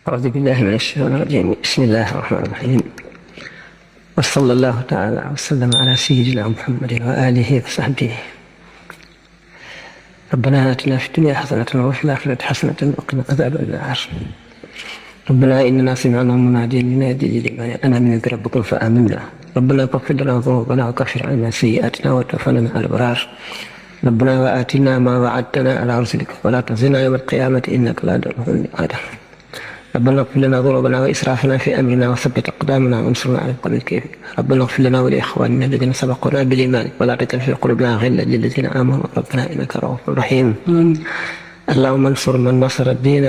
أعوذ بالله من الشيطان الرجيم. بسم الله الرحمن الرحيم، وصلى الله تعالى وسلم على سيدنا محمد وآله وصحبه. ربنا آتنا في الدنيا حسنة وفي الآخرة حسنة وقنا عذاب النار. ربنا إننا سمعنا مناديا ينادي للإيمان أن آمنوا بربكم فآمنا. ربنا اغفر لنا ذنوبنا وكفر عنا سيئاتنا وتوفنا مع الأبرار. ربنا وآتنا ما وعدتنا على رسلك ولا تخزنا يوم القيامة إنك لا تخلف الميعاد. ربنا اغفر لنا ذنوبنا وإسرافنا في أمرنا وثبت أقدامنا وانصرنا على القوم الكافرين. ربنا اغفر لنا ولإخواننا الذين سبقونا بالإيمان ولا تجعل في قلوبنا غلا للذين آمنوا ربنا إنك رؤوف رحيم. اللهم انصر من نصر الدين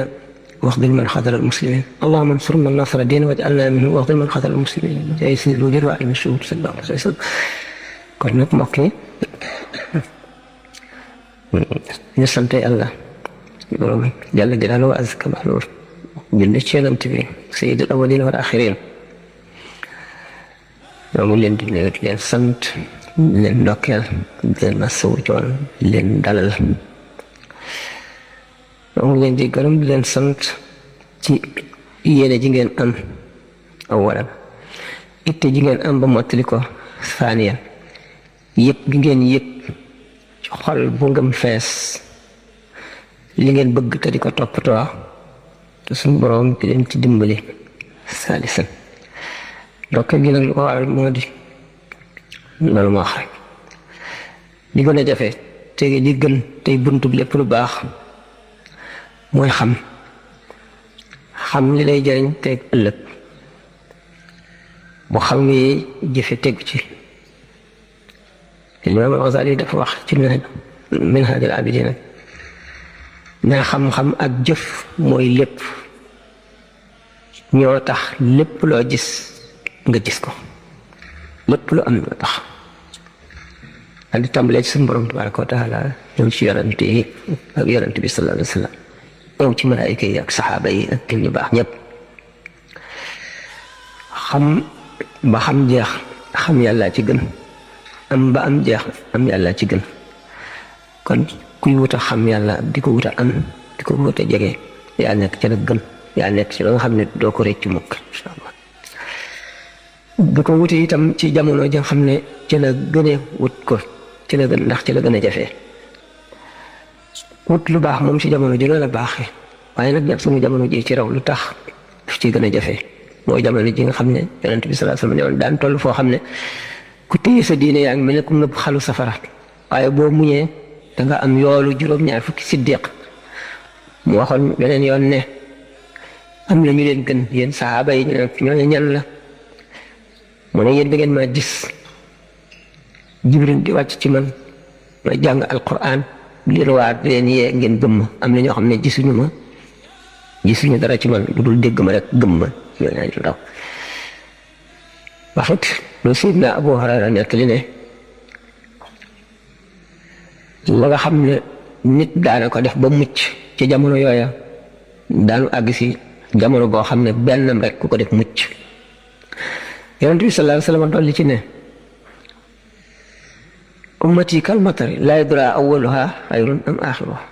واخذل من خذل المسلمين. اللهم انصر من نصر الدين واجعلنا منه واخذل من خذل المسلمين. جاي سيد الوجود وعلم الشهود صلى الله عليه وسلم. kon nag mbokk yi ñu sant Yàlla borom Jalla jalaaluhu wa azza kamaaluhu julli ci Yonent bi sayyidul awwalin wal axirin. ñoo ngi leen di nuyu di leen sant di leen ndokkeel di leen masawu coon di leen dalal. ñoo ngi leen di gërëm di leen sant ci yéene ji ngeen am awalan, itte ji ngeen am ba mottali ko saaniyan, yëpp gi ngeen yëpp ci xol bu ngëm fees li ngeen bëgg te di ko toppatoo te suñu borom di leen ci dimbali saalisan. ndokkeel gi nag lu ko waral moo di loolu ma wax rek li gën a jafe te li gën tey buntu lépp lu baax mooy xam li lay jariñ teg ëllëg bu xam ngi jëfe tegu ci. Imaam al-Ghazali dafa wax ci Minhaj al-Abidin ne xam-xam ak jëf mooy lépp, ñoo tax lépp loo gis nga gis ko, lépp lu am ñoo tax. al di tàmbalee ci suñu borom tabaraka wa taala ñëw ci yonent yi ak yonent bi sallallahu alayhi wa sallam, ñëw ci malaayika yi ak saxaaba yi ak ñu baax ñëpp. xam ba xam jeex xam yàlla ci gën, am ba am jeex am yàlla ci gën. kon kuy wuta xam yàlla di ko wuta am di ko wuta jege yaa nekk ci la gën, yaa nekk ci la nga xam ne doo ko rëcc mukk insha Allah. di ko wuti itam ci jamono ja xam ne ci la gënee wut ko, ci la gën, ndax ci la gën a jafee. wut lu baax moom ci jamono ji la baaxee, waaye nag nag suñu jamono ji ci raw lu tax daf ci gën a jafee mooy jamono ji nga xam ne yonent bi sallallahu alayhi wasallam daan toll foo xam ne ku téye sa diine yaa ngi mel ne ku ngëb xalu safara, waaye boo muñee danga am yoolu juróom-ñaar fukki siddiq. mu waxoon beneen yoon ne am na ñu leen gën yéen sahaaba yi, ñooñu ñan la? mu ne yéen da ngeen maa gis Jibril di wàcc ci man ma jàng alquran di leen waar di leen yee ngeen gëm ma. am na ñoo xam ne gisuñu dara ci man lu dul dégg ma rek gëm ma. ñooñu ñu ndaw waxit lu Sayyidina Abu Hurayra nettali ne la nga xam ne nit daana ko def ba mucc ci jamono yooya daanu àgg si jamono boo xam ne bennam rek ku ko def mucc. Yonent bi sallallahu alayhi wa sallam dolli ci ne ummati kal matari laa yadraa awwaluhaa xayrun am aaxiruhaa.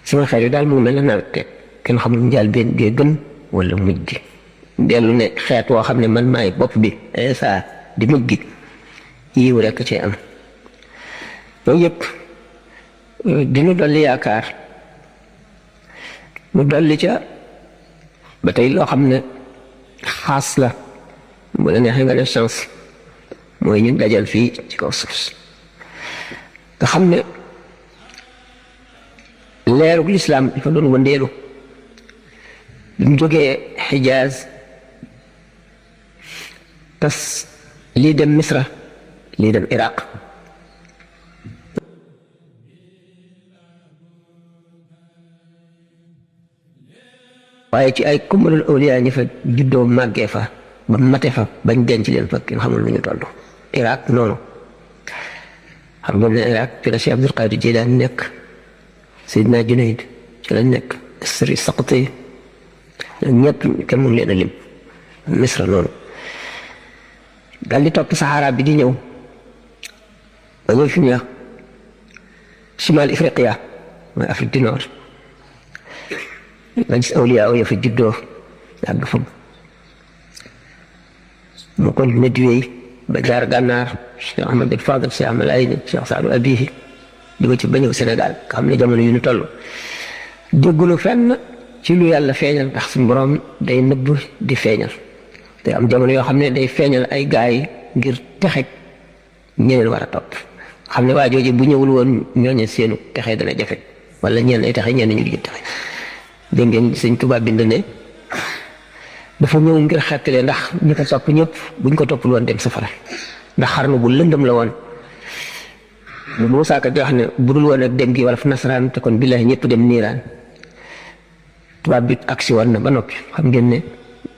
sama xeet yi daal mu ngi mel ne nawet rek, kenn xamul njaal benn gee gën wala mujj gi. dellu ne xeet woo xam ne man maay bopp bi saa di mujj gi yiw rek ci am. loolu yëpp dinu dolli yaakaar mu dolli ca ba tey loo xam ne xaas la bu la neexee nga def chance mooy ñu dajal fii ci kaw suuf nga xam ne leerug lislaam dafa doon wëndeelu bi mu jógee Xijaaz tas lii dem Misra lii dem Iraq. waaye ci ay kumalul awliya ñi fa juddoo màggee fa ba mate fa bañ denc leen fa kenn xamul lu ñu toll. Iraq noonu xam nga ne Iraq ci la Cheikh Abdul Qadir Jilaani nekk, Seydina Junayd ci la nekk, Sri Saqti ñëpp kenn mun leen a lim. Misra noonu dal di topp Sahara bi di ñëw ba ñëw fi ñu wax Shimal Ifriqiya mooy Afrique du Nord. nga gis awliya ya fa juddoo yàgg fa mu kon ne diwee ba jaar gànnaar Cheikh Ahmadou Fadal Cheikh Amal Ayni Cheikh Saadu Abihi di ko ci ba ñëw Sénégal nga xam ne jamono yu ñu toll déggulu fenn ci lu yàlla feeñal ndax suñu borom day nëbb di feeñal te am jamono yoo xam ne day feeñal ay gaay ngir texeg ñeneen war a topp xam ne waa jooju bu ñëwul woon ñooñu seenu texe dana jafe wala ñenn ay texe ñenn ñu di texe dégg ngeen Sëñ Tuubaa bind ne dafa ñëw ngir xettale ndax ñi ko topp ñëpp buñ ko toppul woon dem safara ndax xarnu bu lëndëm la woon bu Muusaa Ka di wax ne budul woon ak dem gi wala fu nasaraan te kon billaahi ñëpp dem niiraan tubaab bi agsi woon na ba noppi xam ngeen ne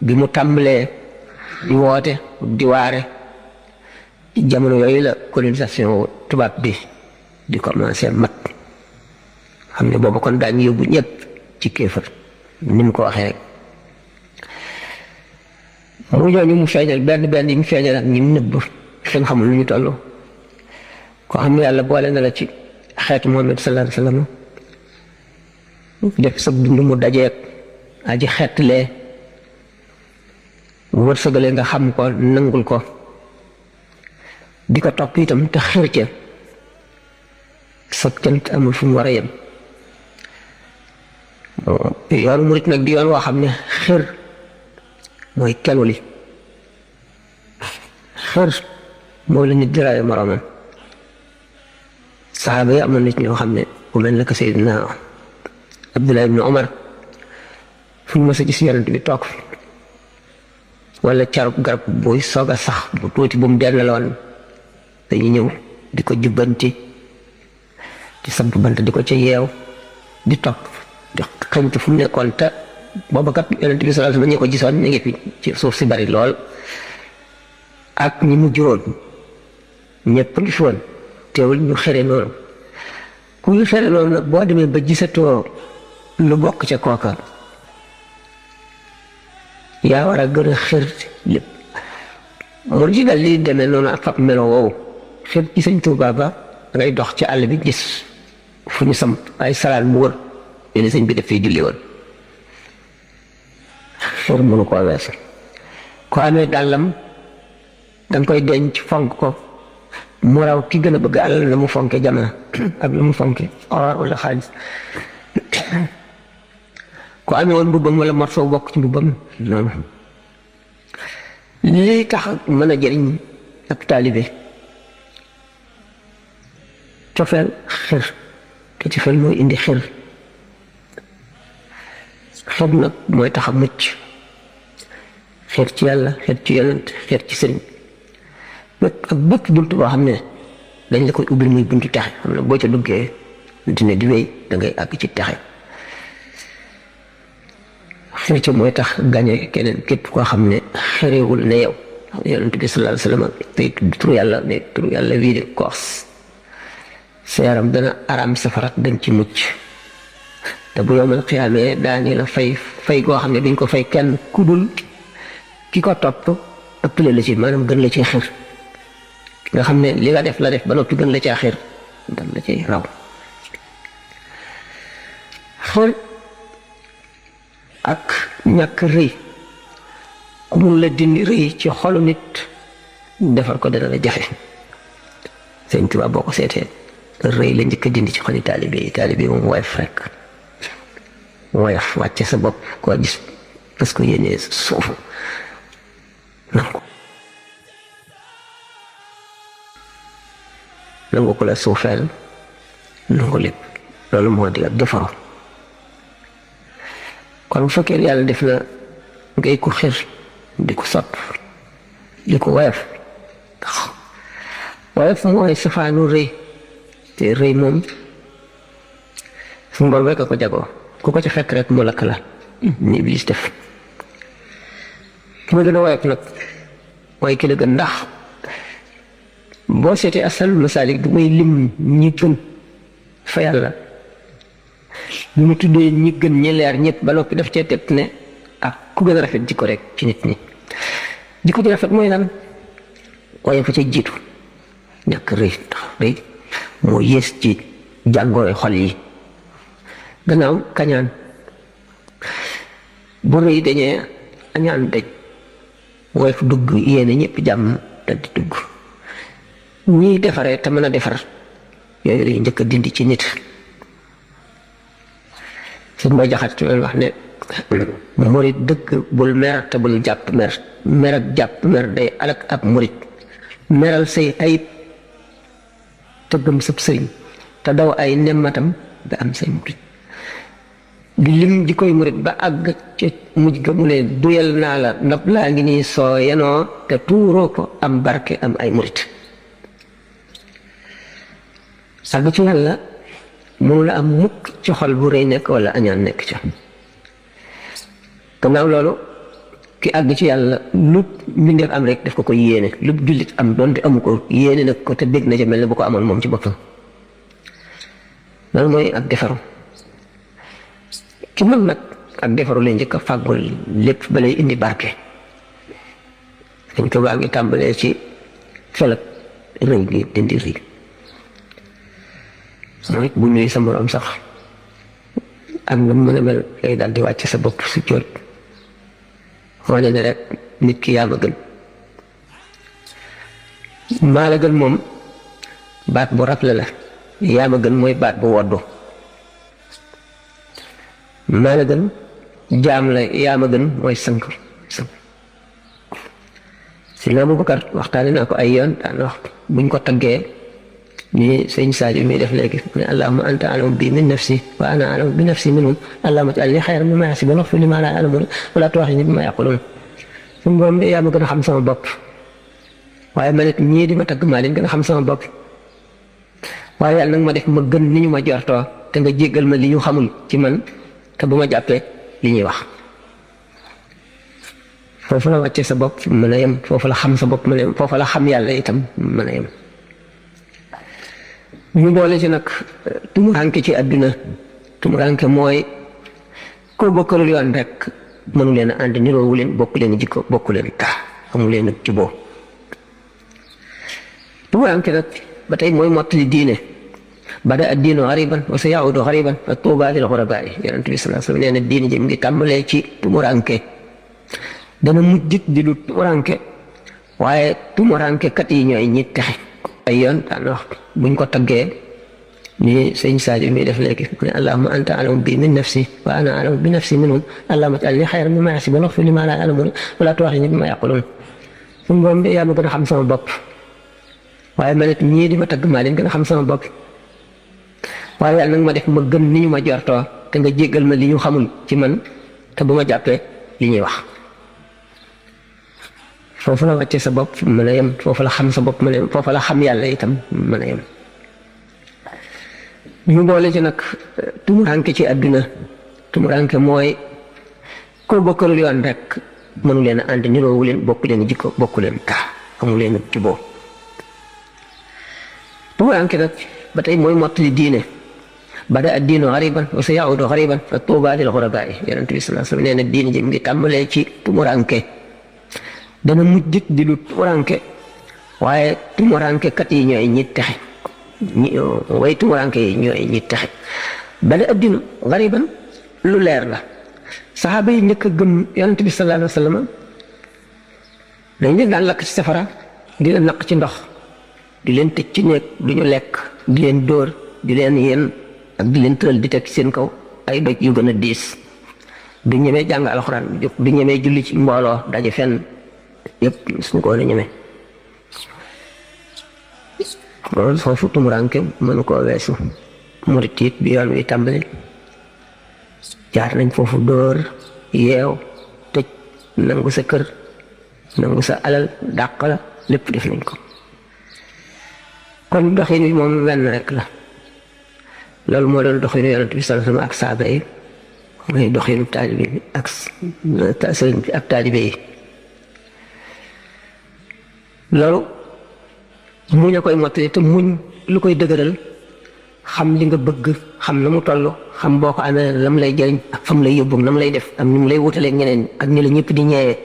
bi mu tàmbalee di woote di waare jamono yooyu la colonisation tubaab bi di commencé mat xam ne boobu kon daañu yóbbu ñëpp ci kéefër ni mu ko waxee rek mu ñooñu mu feeñal benn yi mu feeñal ak ñi mu nëbb seen xamul lu ñu toll koo xam ne yàlla boole na la ci xeetu Muhammad sallallahu alayhi wa sallam def sa dund mu dajeek aji xeetlee wërsëgale nga xam ko nangul ko di ko topp itam te xër ca sa cant amul fu mu war a yem yoonu murit nag di yoon woo xam ne xër mooy kelu li xër mooy la nit di rawe moroomam saxaaba yi amoon na ci ñoo xam ne ku mel ne que Seydina Abdullah ibn Omar fu ñu mës a gis yonent bi toog fi wala carub garab buy soog a sax bu tuuti bu mu dellaloon dañuy ñëw di ko jubbanti di samp bant di ko ca yeew di topp di xëñtu fu mu nekkoon te booba kat yonent bi sallallahu alayhi wasallam ñu ko gisoon ñu ngi fi ci suuf si bari lool ak ñi mu juróon ñëpp ngi fi woon teewul ñu xere noonu ku ñu xere noonu nag boo demee ba gisatoo lu bokk ca kooka yaa war a gën a xër lépp mu ji dal li demee noonu ak fab melo woowu xër ci Sëñ Tuubaa ba ngay dox ci àll bi gis fu ñu samp ay salaan mu wër yéen sëñ bi def fii julli woon xër mënu koo weesu ko amee dàllam danga koy denc fonk ko mu raw ki gën a bëgg àll la mu fonke jamono ak la mu fonke or wala xaalis ko amee woon mbubbam wala morceau bokk ci mbubbam noonu lii tax mën a jëriñ ab taalibe cofeel xër te cofeel mooy indi xër xër nag mooy tax a mucc xër ci yàlla xër ci yonent xër ci sëriñ ak bépp bunt boo xam ne dañ la koy ubbil muy buntu texe xam ne boo ca duggee dina di wéy da ngay àgg ci texe xër ci mooy tax gañe keneen képp koo xam ne xërewul ne yow yonent bi sallallahu alayhi wa sallam tey tudd turu yàlla ne turu yàlla wii de koos sa yaram dana araam safarat dañ ci mucc te bu yowmal xiyaamee daani la fay goo xam ne duñ ko fay kenn kudul ki ko topp ëppale la ci maanaam gën la ci xër nga xam ne li nga def la def ba noppi gën la caa xër gën la ci raw xër ak ñàkk rëy ku mun la dindi rëy ci xolu nit defar ko dana la jafe Sëñ Tuubaa boo ko seetee rëy la njëkk a dindi ci xoli taalibe yi moom woyof rek woyof wàcce sa bopp koo gis parce que yéenee suufu nangu ko la suufeel nangu lépp loolu moo di ak defaru kon bu fekkee yàlla def na ngay ko xër di ko sopp di ko woyof mooy safaanu rëy te rëy moom suñu borom rek a ko jagoo ku ko ci fekk rek mu lakk la ni Iblis def ki ma gën a woyof nag mooy ki la gën ndax boo seetee asalul masaalik du muy lim ñi gën fa yàlla bi mu tuddee ñi gën ñi leer ñëpp ba noppi daf cee teg ne ak ku gën a rafet jikko rek ci nit ñi jikko ji rafet mooy lan waaye fa ca jiitu ñàkk rëy ndax rëy moo yées ci jàngoro xol yi gannaaw kañaan bu rëy dañee añaan daj woyof dugg yéene ñëpp jàmm dal di dugg ñiy defaree te mën a defar yooyu lañu njëkk a dindi ci nit su ma jaxat leen wax ne murit dëgg bul mer te bul jàpp mer mer ak jàpp mer day alak ab murit meral say ayib te gëm sab sëriñ te daw ay nemmatam da am say murit di lim ji koy murit ba àgg ca mujj ga mu ne duyal naa la ndab laa ngi nii soo yenoo te tuuroo ko am barke am ay murit sàgg ci yàlla mënu la am mukk ci xol bu rëy nekk wala añaan nekk ca gannaaw loolu ki àgg ci yàlla lu mbindeef am rek daf ko koy yéene lu jullit am doonte amu ko yéene nag ko te bég na ca mel ne bu ko amoon moom ci boppam loolu mooy ak defaru ki mën nag ak defaru lay njëkk a fàggul lépp ba lay indi barke dañ ko baa ngi tàmbalee ci felak rëy gi dindi rëy mooy bu ñuy sa moroom sax ak nga mën a mel lay daal di wàcc sa bopp su jóot wane ne rek nit ki yaa ma gën maa la gën moom baat bu rafle la yaa ma gën mooy baat bu woddu maa la gën jaam la yaa ma gën mooy sank si na Abubakar waxtaane naa ko ay yoon daan wax buñ ko taggee ni sëñ Sadio mi def léegi ne allahumma anta alamu bi min nafsi wa ana alamu bi nafsi minhum allahumma ij'alni xayran mimma yahsibun waghfir li ma la ya'lamun wala tu'akhidhni bima yaqulun suñu borom de yaa ma gën a xam sama bopp waaye ma nit ñii di ma tagg maa leen gën a xam sama bopp waaye yàlla nag ma def ma gën ni ñu ma jortoo te nga jéggal ma li ñu xamul ci man te bu ma jàppee li ñuy wax foofu la wàccee sa bopp mën a yem foofu la xam sa bopp mën a yem foofu la xam yàlla itam mën a yem ñu boole ci nag tumuranke ci àdduna tumuranke mooy koo bokkalul yoon rek mënu leen a ànd niroowu leen bokk leen jikko bokk leen taa amu leen ak juboo tumuranke nag ba tey mooy mottali diine bada ad-diinu ghariban wa sayaudu ghariban fa tuuba lil ghurabaa'i yonent bi sallallahu alayhi wa sallam nee na diine ji mu ngi tàmbalee ci tumuranke dana mujjit di lu tumuranke waaye tumuranke kat yi ñooy ñi texe ay yoon daan wax buñ ko taggee ni sëñ Sadio mi def léegi ne allahumma anta alamu bi min nafsi wa ana alamu bi nafsi minhum allahumma ij'alni xayran mimma yahsibun waghfir li ma la ya'lamun wala tu'akhidhni bima yaqulun suñu borom bi yaa ma gën a xam sama bopp waaye ma nit ñii di ma tagg maa leen gën a xam sama bopp waaye yàlla nag ma def ma gën ni ñu ma jortoo te nga jéggal ma li ñu xamul ci man te bu ma jàppee li ñuy wax foofu la wàccee sa bopp mën a yem foofu la xam sa bopp mën a yem foofu la xam yàlla itam mën a yem ñu boole ci nag tumuranke ci àdduna tumuranke mooy koo bokkalul yoon rek mënu leen a ànd niroowu leen bokk leen jikko bokk leen taa amu leen ak juboo tumuranke nag ba tey mooy mottali diine bada ad-diinu ghariban wa sayaudu ghariban fa tuuba lil ghurabaa'i yonent bi sallallahu alayhi wa sallam nee na diine ji mu ngi tàmbalee ci tumuranke dana mujjit di lu tumuranke waaye tumuranke kat yi ñooy ñi texe way tumuranke yi ñooy ñi texe bada ad-diinu ghariban lu leer la saxaaba yi njëkk a gëm yonent bi sallallahu alayhi wa sallam dañ leen daan lakk ci safara di leen naq ci ndox di leen tëj ci néeg du ñu lekk di leen dóor di leen yéen ak di leen tëral di teg ci seen kaw ay doj yu gën a diis du ñemee jàng alxuraan du ñemee julli ci mbooloo daje fenn yëpp suñu ko woon a ñemee loolu foofu tumuranke mënu koo weesu murit it bi yoon wi tàmbali jaar nañ foofu dóor yeew tëj nangu sa kër nangu sa alal dàq la lépp def nañ ko kon doxin bi moom wenn rek la loolu moo doon doxinu yonent bi sallallahu alayhi wa sallam ak saaba yi mooy doxinu taalibe yi ak sëriñ bi ak taalibe yi loolu muñ a koy mottali te muñ lu koy dëgëral xam li nga bëgg xam na mu toll xam boo ko amee lam lay jëriñ ak fam lay yóbbu nam lay def ak ni mu lay wutaleeg ñeneen ak ni la ñëpp di ñeewee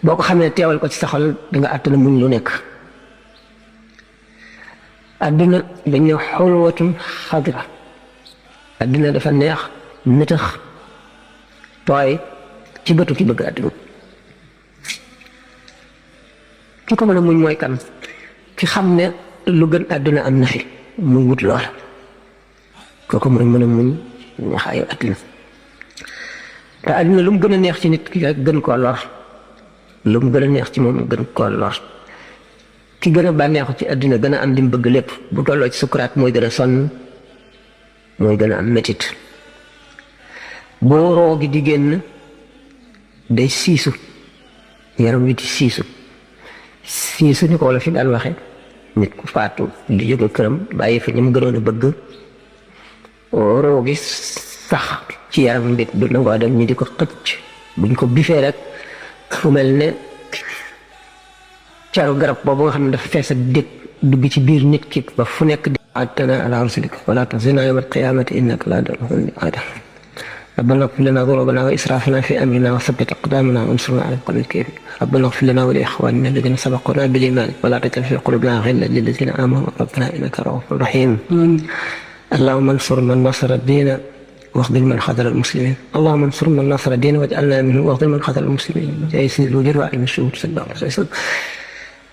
boo ko xamee teewal ko ci sa xol da nga àttana muñ lu nekk adduna dañ ne xulwatun xadira adduna dafa neex nëtëx tooy ci bëtu ki bëgg adduna ki ko mën a muñ mooy kan ki xam ne lu gën àdduna am na fi muy wut loola kooku mooy mën a muñ ñaxaayu àdduna te àdduna lu mu gën a neex ci nit ki rek gën koo lor lu mu gën a neex ci moom gën koo lor ki gën a bànneexu ci àdduna gën a am li mu bëgg lépp bu tolloo ci sukuraat mooy gën a sonn mooy gën a am métit boo roo gi di génn day siisu yaram wi di siisu ni ko wala fi daan waxe nit ku faatu di jóge këram bàyyi fi ñi mu gënoon a bëgg roo gi sax ci yaram bi du nangoo dem ñi di ko xëcc buñ ko bifee rek fu mel ne caru garab boobu nga xam ne dafa fees ak dégg dugg ci biir nit ki ba fu nekk di atana ala rasulika wala tahzina yawma alqiyamati innaka la tukhlifu al-mi'ad ربنا اغفر لنا ذنوبنا وإسرافنا في أمرنا وثبت أقدامنا وانصرنا على القوم الكافرين ربنا اغفر لنا ولإخواننا الذين سبقونا بالإيمان ولا تجعل في قلوبنا غلا للذين آمنوا ربنا إنك رؤوف رحيم اللهم انصر من نصر الدين واخذل من خذل المسلمين اللهم انصر من نصر الدين واجعلنا منه واخذل من خذل المسلمين جاي سيد الوجر وعلم الشهود صلى الله عليه وسلم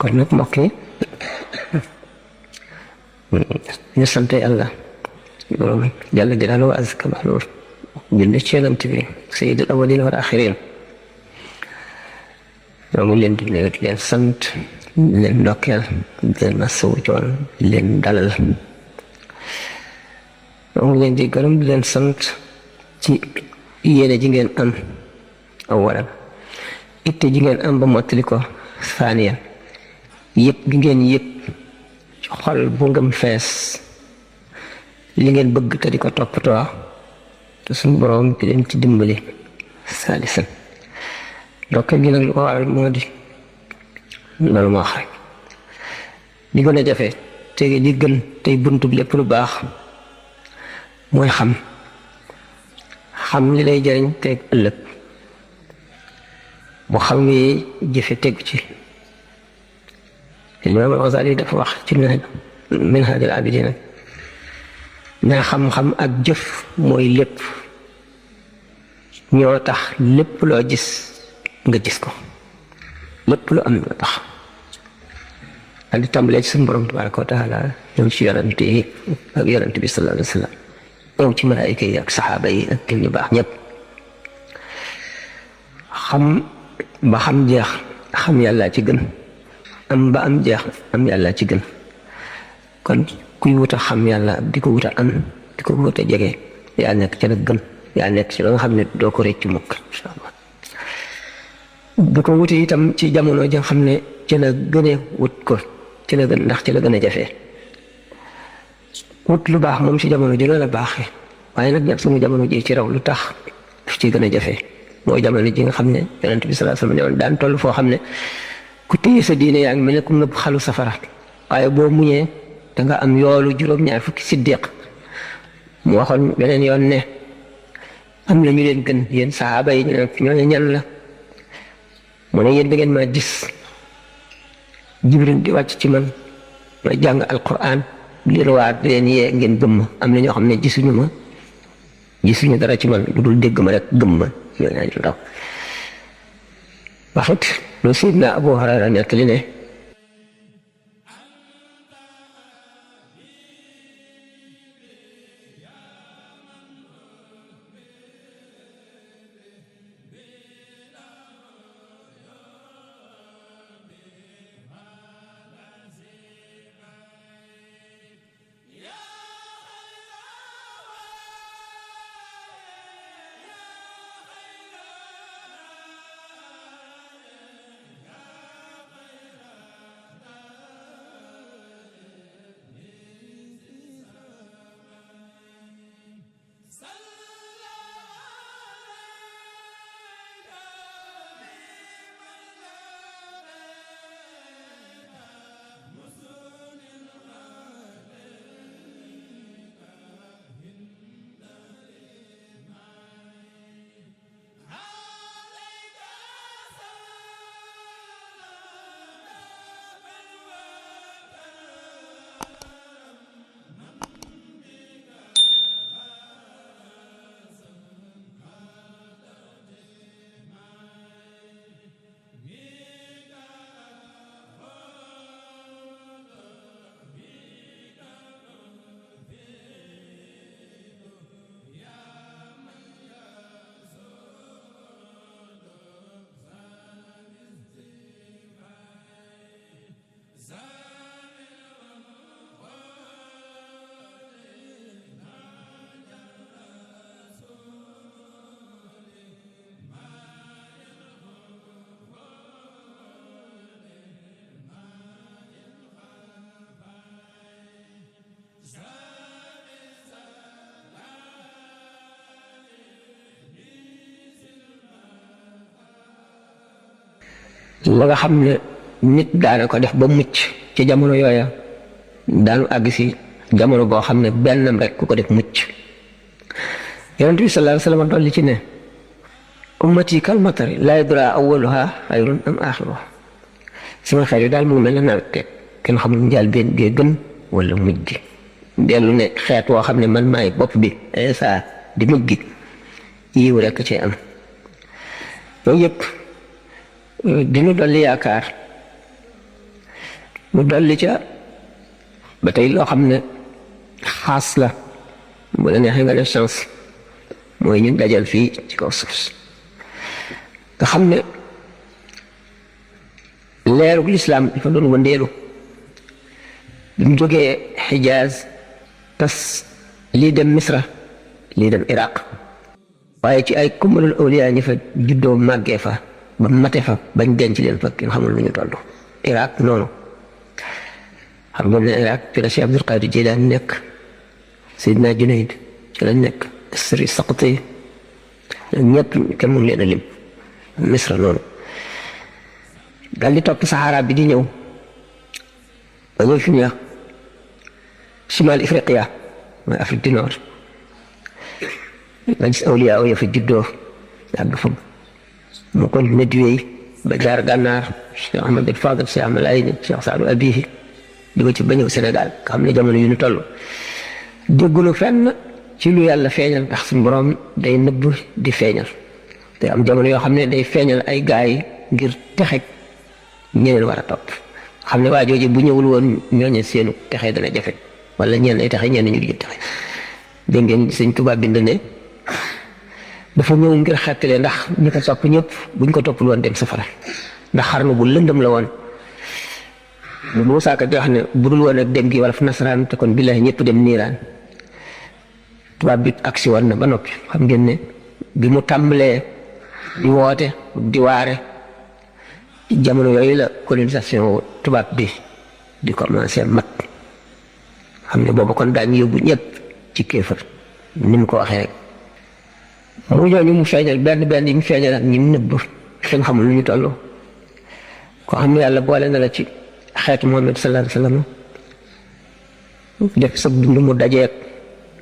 kon nag mbokk yi ñu sant Yàlla borom Jalla jalaaluhu wa azza kamaaluhu julli ci Yonent bi sayyidul awwalin wal axirin ñoo ngi leen di nuyu di leen sant di leen ndokkeel di leen masawu coon di leen dalal ñoo ngi leen di gërëm di leen sant ci yéene ji ngeen am awalan itte ji ngeen am ba mottali ko saaniyan yëpp gi ngeen yëpp ci xol bu ngëm fees li ngeen bëgg te di ko toppatoo te suñu borom di leen ci dimbali saalisan ndokkeel gi nag lu ko waral moo di loolu ma wax rek li gën a jafe te li gën tey buntu bi lépp lu baax mooy xam li lay jariñ teeg ëllëg bu xam ngi jëfe tegu ci Imaam al-Ghazali dafa wax ci Minhaj al-Abidin ne xam-xam ak jëf mooy lépp ñoo tax lépp loo gis nga gis ko lépp lu am nga tax ak di tàmbalee ci suñu borom tabaraka wa taala ñëw ci yonent yi ak yonent bi sallallahu alayhi wa sallam ñëw ci malaayika yi ak saxaaba yi ak ñu baax ñëpp xam ba xam jeex xam yàlla ci gën am ba am jeex am yàlla ci gën kon kuy wuta xam yàlla di ko wuta am di ko wuta jege yaa nekk ci la gën yaa nekk ci la nga xam ne doo ko rëcc mukk insha Allah di ko wuti itam ci jamono ja xam ne ci la gënee wut ko ci la gën ndax ci la gën a jafee wut lu baax moom ci jamono ji la baaxee waaye nag ñag suñu jamono ji ci raw lu tax daf ci gën a jafee mooy jamono ji nga xam ne yonent bi sallallahu alayhi wasallam daan toll foo xam ne ku téye sa diine yaa ngi mel ne ku ngëb xalu safara waaye boo muñee danga am yoolu juróom-ñaar fukki siddiq mu waxoon beneen yoon ne am na ñu leen gën yéen sahaaba yi ñooñu ñan la mu ne yéen da ngeen maa gis jibril di wàcc ci man ma jàng alquran di leen waar di leen yee ngeen gëm ma am na ñoo xam ne gisuñu dara ci man lu dul dégg ma rek gëm ma ñoo ñaa ñu ndaw waxit lu Seydina Abu Hurayra nettali ne la nga xam ne nit daana ko def ba mucc ci jamono yooya daanu àgg si jamono boo xam ne bennam rek ku ko def mucc. yonent bi sallallahu alayhi wa sallam dolli ci ne ummati kal matari laa yadraa awwaluha xayrun am aaxiruha, sama xeet yi daal mu ngi mel ne nawet rek kenn xamul njaal benn gee gën wala mujj gi. dellu ne xeet woo xam ne man maay bopp bi saa di mujj gi yiw rek ci am. loolu yëpp dinu dolli yaakaar mu dolli ca ba tey loo xam ne xaas la bu la neexee nga def chance mooy ñu dajal fii ci kaw suuf nga xam ne leerug lislaam dafa doon wëndeelu bi mu jógee Xijaaz tas lii dem Misra lii dem Iraq waaye ci ay kummalul awliyaa ñi fa juddoo màggee fa ba mate fa bañ denc leen fa kenn xamul lu ñu toll. Iraq noonu xam nga ne Iraq ci la Cheikh Abdul Qadir Jilaani nekk, Seydina Junayd ci lañ nekk, Sëri Saqati ñëpp kenn mënu leen a lim. Misra noonu daal di topp saxaara bi di ñëw ba ñëw fi ñu wax Shimal Ifriqiya mooy Afrique du Nord nga gis awliyaa ya fa juddoo yàgg fa mu continué di wéy ba jaar gànnaar Cheikh Ahmad al Fadil, Cheikh Ahmad Ayni, Cheikh Saadu Abihi di ko ci ba ñëw Sénégal nga xam ne jamono yu ñu toll déggulu fenn ci lu yàlla feeñal ndax suñu borom day nëbb di feeñal te am jamono yoo xam ne day feeñal ay gaay ngir texe ñeneen war a topp xam ne waa jooju bu ñëwul woon ñooñu seenu texe dana jafe wala ñeen ay texe ñeen ñu di texe. dégg ngeen Sëñ Tuubaa bind ne dafa ñëw ngir xettale ndax ñi ko topp ñëpp buñ ko toppul woon dem safara ndax xarnu bu lëndëm la woon. bu Muusaa Ka di wax ne budul woon ak dem gi wala fu nasaraan te kon billaahi ñëpp dem niiraan. tubaab bi agsi woon na ba noppi xam ngeen ne bi mu tàmbalee di woote di waare jamono yooyu la colonisation tubaab bi di commencé mat xam ne boobu kon daañu yóbbu ñëpp ci kéefar ni mu ko waxee rek. mu ñooñu mu feeñal benn yi mu feeñal ak ñi mu nëbb kenn xamul lu ñu toll koo xam ne yàlla boole na la ci xeetu Muhammad sallallahu alayhi wa sallam def sa dund mu dajeek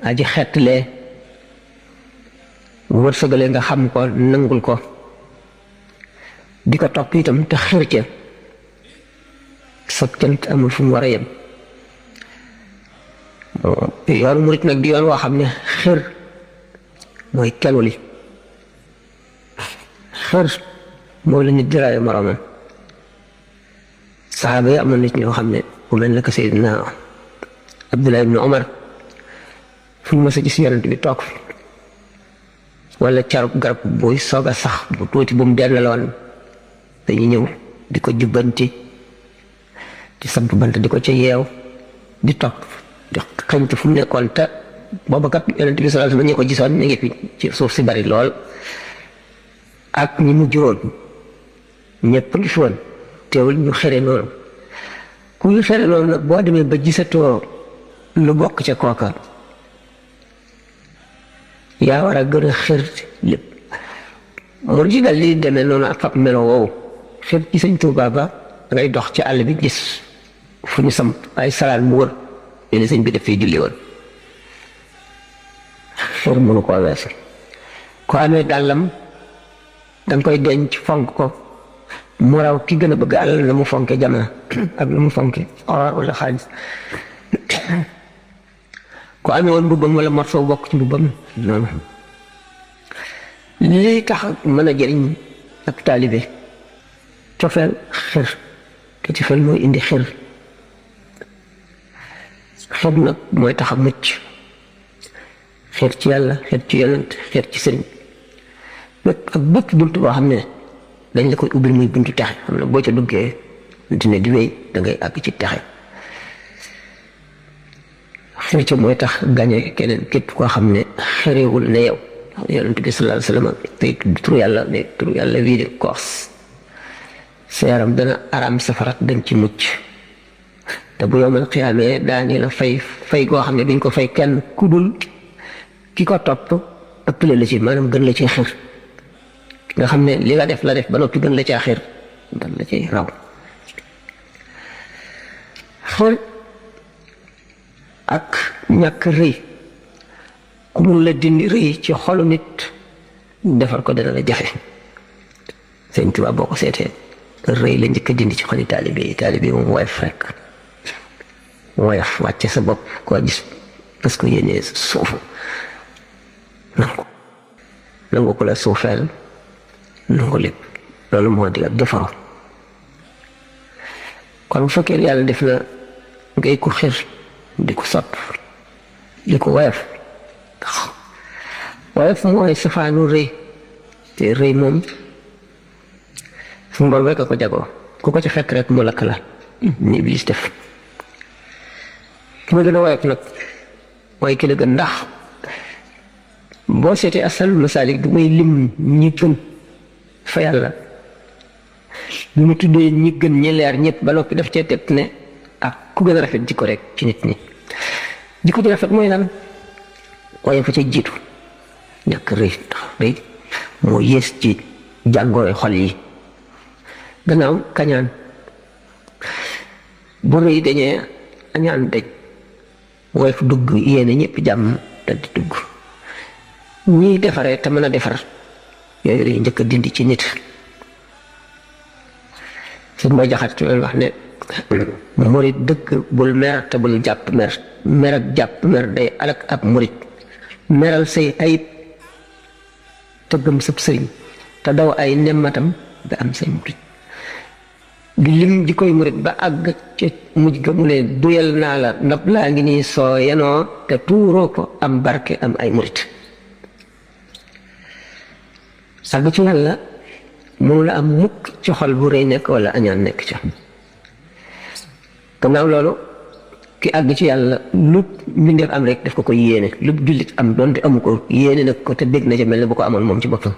aji xeetlee wërsëgale nga xam ko nangul ko di ko topp itam te xër ca sa cant amul fu mu war a yem. yoonu murit nag di yoon woo xam ne xër mooy kelu li xër moo la nit diraaye moroomam. saxaaba yi am na nit ñoo xam ne ku mel ne que Seydina Abdullah ibn Omar fu ñu mës a gis yonent bi toog fi wala carub garab buy soog a sax bu tuuti bu mu dellaloon dañuy ñëw di ko jubbanti di samp bant di ko ca yeew di topp di xëñtu fu mu nekkoon te booba kat yonent bi sallallahu alayhi wasallam ñi ko gisoon ñu ngi fi ci suuf si bari lool ak ñi mu juróon ñëpp ngi fi woon teewul ñu xere noonu ku ñu xere noonu nag boo demee ba gisatoo lu bokk ca kooka yaa war a gën a xër lépp mu ji dal li demee noonu ak fab melo woowu xër ci Sëñ Tuubaa ba ngay dox ci àll bi gis fu ñu samp ay salaan mu wër yéen sëñ bi daf fay julli woon xër mënu koo weesu ko amee dàllam danga koy denc fonk ko mu raw ki gën a bëgg àll la mu fonke jamono ak la mu fonke or wala xaalis ko amee woon mbubbam wala morso bokk ci mbubbam noonu lii tax mën a jëriñ ak taalibe cofeel xër te cofeel mooy indi xër xër nag mooy tax a mucc xër ci yàlla xër ci yonent xër ci sëriñ ak bépp bunt boo xam ne dañ la koy ubbil muy buntu texe xam ne boo ca duggee dina di wéy da ngay àgg ci texe xër ca mooy tax gañe keneen képp koo xam ne xërewul ne yow yonent bi sallallahu alayhi wa sallam tey turu yàlla ne turu yàlla wii di koos sa yaram dana araam safarat dañ ci mucc te bu yowmal xiyaamee daani la fay goo xam ne duñ ko fay kenn ku dul ki ko topp ëppale la ci maanaam gën la ci xër nga xam ne li nga def la def ba noppi gën la caa xër dal la ci raw. xel ak ñàkk rëy ku mun la dindi rëy ci xolu nit defar ko dana la jafe. Sëñ Tuubaa boo ko seetee rëy la njëkk a dindi ci xoli taalibe yi moom woyof rek woyof wàcce sa bopp koo gis parce que yéenee suufu nangu ko la suufeel nangu lépp loolu moo di ak defaru. kon bu fekkee yàlla def na ngay ko xir di ko sopp di ko woyof mooy safaanu rëy te rëy moom suñu borom rek a ko jagoo ku ko ci fekk rek mu lakk la ni Iblis def. ki ma gën a woyof nag mooy ki la gën, ndax boo seetee asalul masaalik du muy lim ñi gën fa yàlla bi mu tuddee ñi gën ñi leer ñëpp ba noppi daf cee teg ne ak ku gën a rafet jikko rek ci nit ñi. jikko ji rafet mooy lan? waaye fa ca jiitu ñàkk rëy, ndax rëy moo yées ci jàngoro xol yi. gannaaw kañaan bu rëy dañee añaan daj woyof dugg yéene ñëpp jàmm dal di dugg. ñiy defaree te mën a defar yooyu rëy njëkk a dindi ci nit. suñ ma jaxat ci wax ne murit dëgg bul mer te bul jàpp mer ak jàpp mer day alak ab murit. meral say ayib te gëm sëb sëriñ te daw ay nemmatam ba am say murit. di lim ji koy murit ba àgg ca mujj ga mu ne duyal naa la ndab laa ngi nii soo yenoo te tuuroo ko am barke am ay murit. sàgg ci yàlla mënu la am mukk ci xol bu rëy nekk wala añaan nekk ca. gannaaw loolu ki àgg ci yàlla lu mbindeef am rek daf ko ko yéene, lu jullit am doonte amu ko yéene nag ko te bég na ca mel ne bu ko amoon moom ci boppam.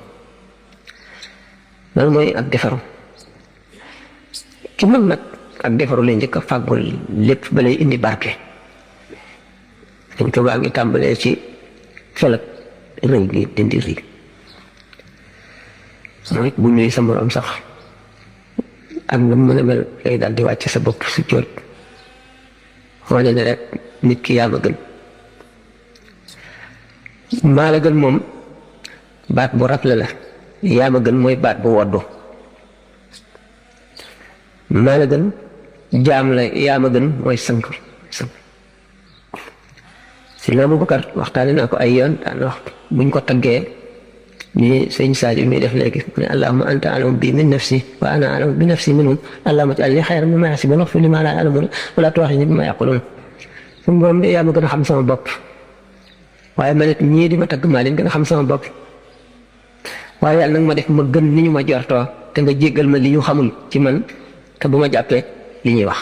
loolu mooy ak defaru. ki mën nag ak defaru lay njëkk a fàggul lépp ba lay indi barke. dañ ko baa ngi tàmbalee ci felak rëy gi dindi rëy. mooy bu ñuy sa morom sax ak nga mën a mel lay daal di wàcc sa bopp su jóot wane ne rek nit ki yaa ma gën. maa la gën moom baat bu rafle la, yaa ma gën mooy baat bu woddu. maa la gën jaam la, yaa ma gën mooy sank. si na Abubakar waxtaane naa ko ay yoon daan wax buñ ko taggee ni sëñ Sadio mi def léegi ne allahumma anta a'lamu bi min nafsi wa ana a'lamu bi nafsi minhum allahumma ij'alni khayran mimma yahsibun waghfir li ma la ya'lamun wa la tu'akhidhni bima yaqulun. suñu borom bi yaa ma gën a xam sama bopp waaye ma ne ñii di ma tagg maa leen gën a xam sama bopp waaye yàlla nag ma def ma gën ni ñu ma jortoo te nga jéggal ma li ñu xamul ci man te bu ma jàppee li ñuy wax.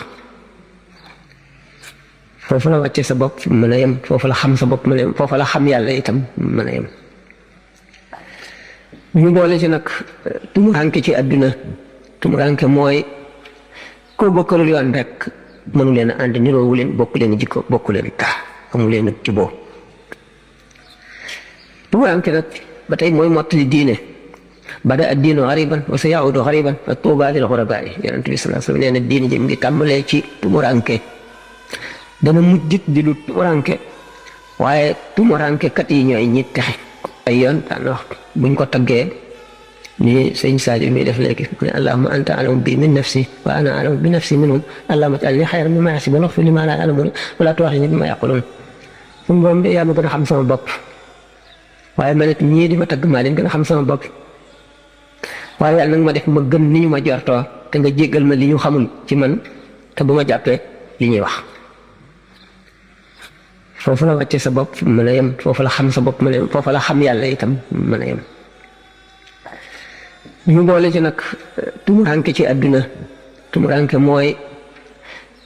foofu la wàccee sa bopp mën a yem, foofu la xam sa bopp mën a yem, foofu la xam yàlla itam mën a yem. ñu boole ci nag tumuranke ci àdduna. tumuranke mooy koo bokkalul yoon rek mënu leen a ànd niroowu leen, bokk leen jikko, bokk leen taa, amu leen ak juboo. tumuranke nag ba tey mooy mottali diine. bada ad-diinu ghariban wa sayaudu ghariban fa tuuba lil ghurabaa. Yonent bi sallallahu alayhi wa sallam nee na diine ji mu ngi tàmbalee ci tumuranke dana mujjit di lu tumuranke waaye tumuranke kat yi ñooy ñi texe. ay yoon daan wax buñ ko taggee ni sëñ Sadio mi def léegi ne allahumma anta a'lamu bi min nafsi wa ana a'lamu bi nafsi minhum allahumma ij'alni khayran mimma yahsibun waghfir li ma la ya'lamun wa la tu'akhidhni bima yaqulun. suñu borom bi yaa ma gën a xam sama bopp waaye ma ne ñii di ma tagg maa leen gën a xam sama bopp waaye yàlla nag ma def ma gën ni ñu ma jortoo te nga jéggal ma li ñu xamul ci man te bu ma jàppee li ñuy wax. foofu la wàccee sa bopp mën a yem, foofu la xam sa bopp mën a yem, foofu la xam yàlla itam mën a yem. ñu boole ci nag tumuranke ci àdduna. tumuranke mooy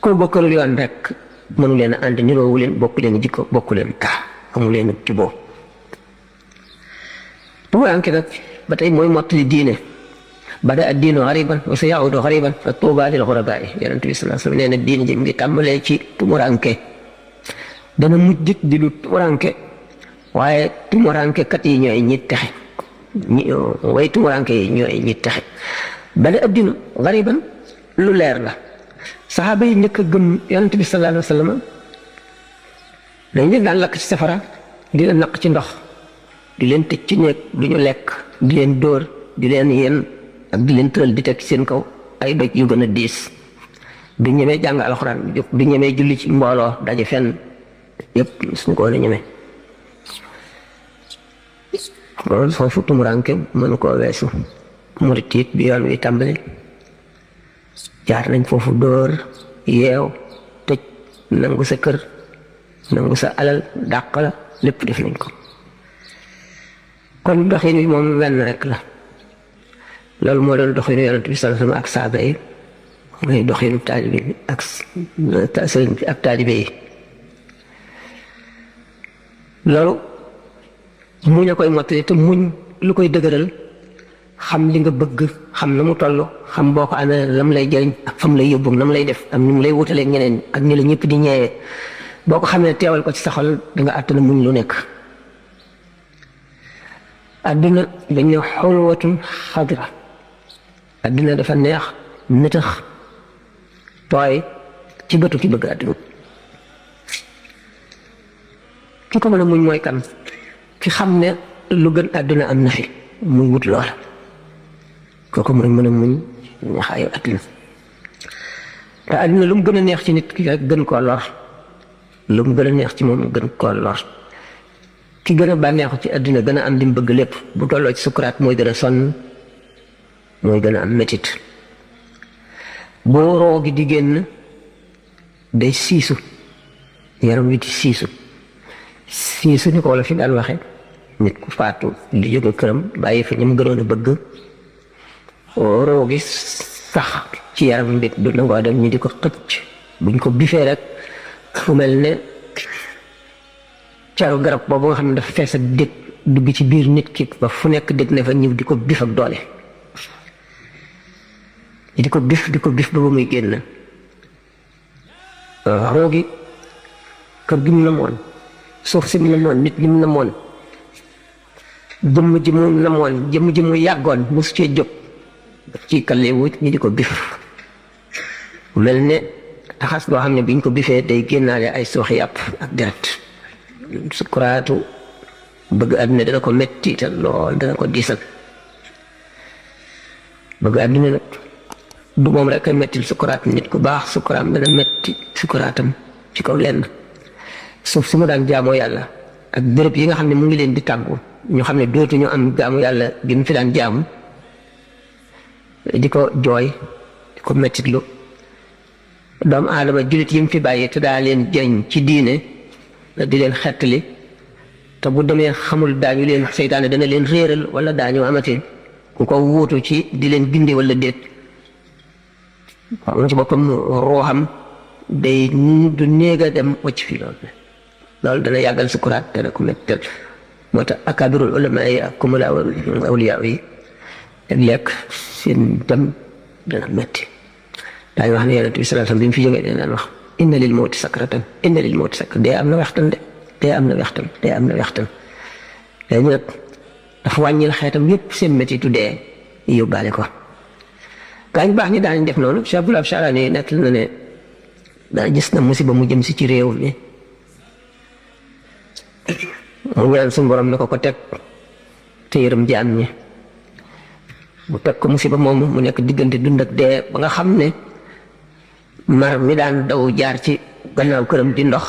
koo bokkalul yoon rek mënu leen a ànd niroowu leen, bokk leen jikko, bokk leen taa, amu leen ak juboo. tumuranke nag ba tey mooy mottali diine. bada ad-diinu ghariban wa sayaudu ghariban fa tuuba lil ghurabaa. Yonent bi sallallahu alayhi wa sallam nee na diine ji mu ngi tàmbalee ci tumuranke dana mujjit di lu tumuranke waaye tumuranke kat yi ñooy ñi texe. way tumuranke yi ñooy ñi texe. bale addina gariban lu leer la saxaaba yi njëkk a gëm yonent bi sallallahu alayhi wa sallam dañ leen daan lakk ci safara di leen naq ci ndox di leen tëj ci néeg du ñu lekk di leen dóor di leen yen ak di leen tëral di teg ci seen kaw ay doj yu gën a diis du ñemee jàng alxuraan du ñemee julli ci mbooloo daje fenn yëpp suñu ko woon a ñemee loolu foofu tumuraanke mënu koo weesu murit it bi yoon wi tàmbali jaar nañ foofu dóor yeew tëj nangu sa kër nangu sa alal dàq la lépp def nañ ko kon doxin wi moom wenn rek la loolu moo doon doxinu yonent bi sallallahu alayhi wasallam ak saaba yi mooy doxinu taalibe bi ak sëriñ bi ak taalibe yi loolu muñ a koy mottali te muñ lu koy dëgëral xam li nga bëgg xam na mu toll xam boo ko amee lam lay jëriñ ak fam lay yóbbu nam lay def ak ni mu lay wutalee ñeneen ak ni la ñëpp di ñeewee boo ko xamee teewal ko ci sa xol da nga àttana muñ lu nekk adduna dañ ne xulwatun xadra adduna dafa neex nëtëx tooy ci bëtu ki bëgg adduna ki ko mën a muñ mooy kan ki xam ne lu gën adduna am na fi muy wut loola kooku mooy mën a muñ neexaayu adduna te adduna lu mu gën a neex ci nit ki gën koo lor lu mu gën a neex ci moom gën koo lor ki gën a bànneexu ci adduna gën a am li mu bëgg lépp bu tolloo ci sukuraat mooy gën a sonn mooy gën a am métit boo roo gi di génn day siisu yaram wi di siisu ni ko wala fi daan waxe nit ku faatu di jóge këram bàyyi fa ñam gënoon a bëgg roo gi sax ci yaram bi du nangoo dem ñu di ko xëcc buñ ko bifee rek fu mel ne caru garab boobu nga xam ne dafa fees ak dég dugg ci biir nit ki ba fu nekk dégg na fa ñëw di ko bif ak doole di ko bif ba muy génn roo gi kër gi mu namoon suuf si mu namoon nit gi mu namoon jëmm ji mu yàggoon mosu cee jóg daf ciy kallewu ñi di ko bif mel ne taxas boo xam ne biñ ko bifee day génnaale ay sooxi yàpp ak deret sukuraatu bëgg àdduna dana ko metti te lool dana ko diisal bëgg àdduna nag du moom rek a mettil sukuraat nit ku baax sukuraam dana metti sukuraatam ci kaw lenn suuf si mu daan jaamoo yàlla ak béréb yi nga xam ne mu ngi leen di tàggu ñu xam ne dootuñu am jaamu yàlla gi mu fi daan jaamu di ko jooy di ko mettitlu doomu aadama jullit yi mu fi bàyyi te daa leen jëriñ ci diine di leen xettali te bu demee xamul daañu leen seytaane dana leen réeral wala daañu amati ku ko wuutu ci di leen gindi wala déet xam ci boppam ruuxam day du néeg a dem wacc fi loolu dana yàggal sukuraat dana ko mettal moo tax akaabirul ulama yi ak kumala awliya yi ak lekk seen dem dana metti daañu wax ne yonent bi sallallahu alayhi wasallam bi mu fi jógee daan wax inna lil mawti sakratan inna lil mawti sakratan dee am na wextan de dee am na wextan léegi nag dafa wàññil xeetam yépp seen mettitu dee yóbbaale ko gaañ baax ñi daañu def noonu Cheikh Abdoul Wahab Charani nekk na ne daa gis na musiba mu jëm si ci réew mi mu ñaan suñu borom ne ko teg te yërëm jaam ñi mu teg ko musiba moomu mu nekk diggante dund ak dee ba nga xam ne mar mi daan daw jaar ci gannaaw këram di ndox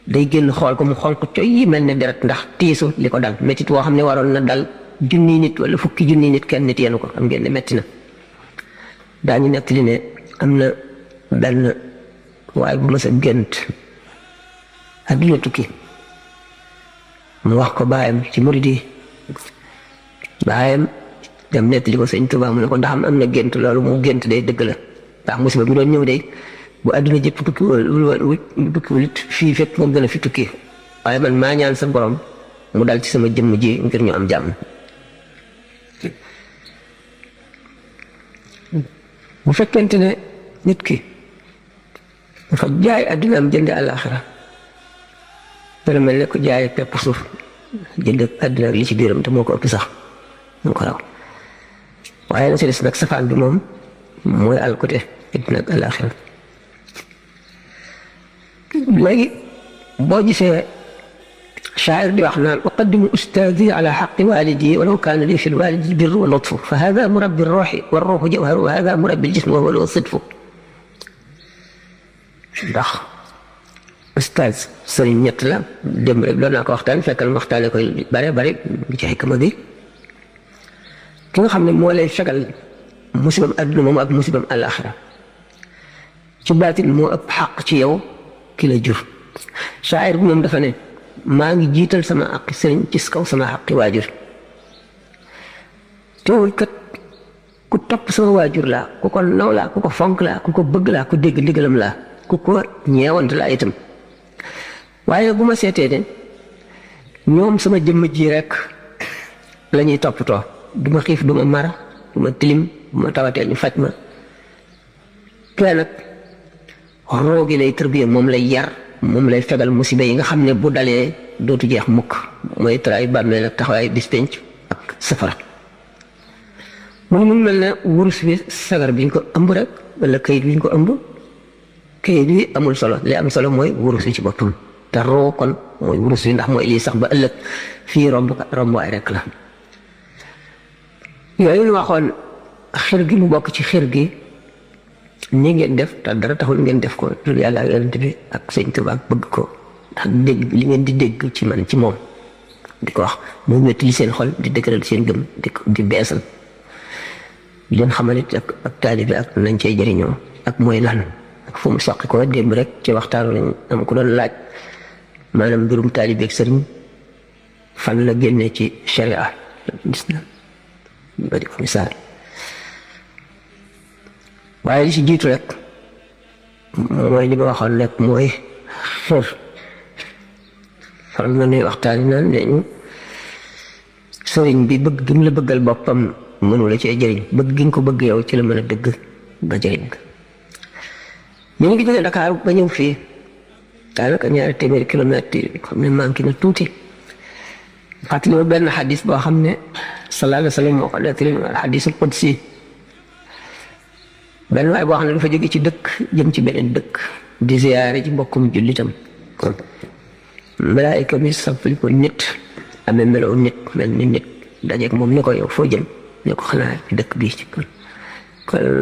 day génn xool ko mu xonq coy yi mel ne deret ndax tiisu li ko dal métit woo xam ne waroon na dal junni nit wala fukki junni nit kenn nit yenu ko am ngeen ne metti na daañu nekk li ne am na benn waaye bu mës a gént adduna tukki mu wax ko baayam ci murid yi baayam dem nekk li ko sëñ Tuubaa mu ne ko ndax am na gént loolu mu gént day dëgg la ndax musiba mi doon ñëw day bu adduna jëpp tukkiwul it fii fekk moom dana fi tukki waaye man maa ñaan sa borom mu dal ci sama jëmm ji ngir ñu am jàmm bu fekkente ne nit ki dafa jaay adduna am jënd àllaaxira dana mel ne ko jaay pepp suuf jënd adduna li ci biiram te moo ko ëpp sax moo ko raw waaye la ci des nag safaan bi moom mooy alkute àddina ak alaaxira léegi boo gisee shaa'ir di wax naan uqaddimu ustaadi ala xaqi waalidi walaw kaana li fi lwaalidi birru wa lutfu fa hada murabbi ruuxi wa ruuxu jawharu wa hada murabbi ljismi wa huwa sidfu ndax ustaaz sëriñ ñett la dem rek doon naa ko waxtaan fekkal ma waxtaane koy bare bare ci xikma bi ki nga xam ne moo lay fegal musibam adduna moom ak musibam àllaaxira ci baatin moo ëpp xaq ci yow ki la jur shaa'ir bi moom dafa ne maa ngi jiital sama aqi sëriñ ci kaw sama aqi waajur teewul kat ku topp sama waajur laa ku ko naw laa ku ko fonk laa ku ko bëgg laa ku dégg ndigalam laa ku ko ñeewant laa itam waaye bu ma seetee ne ñoom sama jëmm ji rek la ñuy toppatoo du ma xiif du ma mara du ma tilim du ma tawatee ñu faj ma kee nag roogi lay tërbiye moom lay yar moom lay fegal musiba yi nga xam ne bu dalee dootu jeex mukk mooy taraay bàmmeel ak taxawaay bis penc ak safara mu mel ne wurus bi sagar bi ñu ko ëmb rek wala kayit bi ñu ko ëmb kayit bi amul solo li am solo mooy wurus bi ci boppam te roo kon mooy wurus bi ndax mooy lii sax ba ëllëg fii rombaay rek la yooyu ñu waxoon xir gi mu bokk ci xir gi ni ngeen def te dara taxul ngeen def ko tur yàlla ak yonent bi ak sëñ Tuubaa ak bëgg ko ndax dégg li ngeen di dégg ci man ci moom di ko wax muy métti li seen xol di dëgëral seen gëm di beesal di leen xamalit ak taalibe ak nañ cey jëriñoo ak mooy lan ak fu mu soqi ko démb rek ci waxtaanu lañ am ku doon laaj maanaam mbirum taalibe ak sëriñ fan la génnee ci sharia gis na ba di ko misaal waaye li ci jiitu rek mooy li ma waxoon rek mooy xër faral na nuy waxtaani naan dañu sëriñ bi bëgg gi mu la bëggal boppam mënu la cee jëriñ bëgg gi nga ko bëgg yow ci la mën a dëgg ba jëriñ ko ñu ngi jógee Dakar ba ñëw fii daanaka 2 téeméeri kilomètres yi xam ne manqué na tuuti fàttali ma benn xadis boo xam ne sallallahu alayhi wa sallam moo ko nettali xadisul qudsi benn waay boo xam ne dafa jóge ci dëkk jëm ci beneen dëkk di ziyaare ci mbokkum jullitam malaayika mi sampali ko nit amee meloo nit mel ni nit dajeeg moom ne ko yow foo jëm ne ko xanaa ci dëkk bii ci kon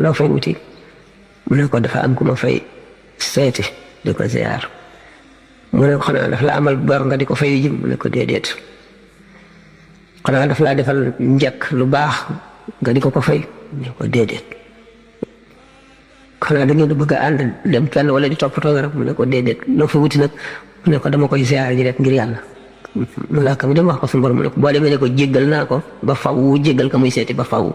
loo fay wuti mu ne ko dafa am ku ma fay seeti di ko ziyaar mu ne ko xanaa daf la amal bor nga di ko fay jëm mu ne ko déedéet xanaa daf laa defal njëkk lu baax nga di ko fay mu ne ko déedéet xanaa da ngeen bëgg a ànd dem fenn wala di toppatoo rek mu ne ko déedéet loo fa wuti nag mu ne ko dama koy ziyaar ji rek ngir yàlla malaaka mi dem wax ko suñu borom mu ne ko boo demee ne ko jéggal naa ko ba faw jéggal ka muy seeti ba faw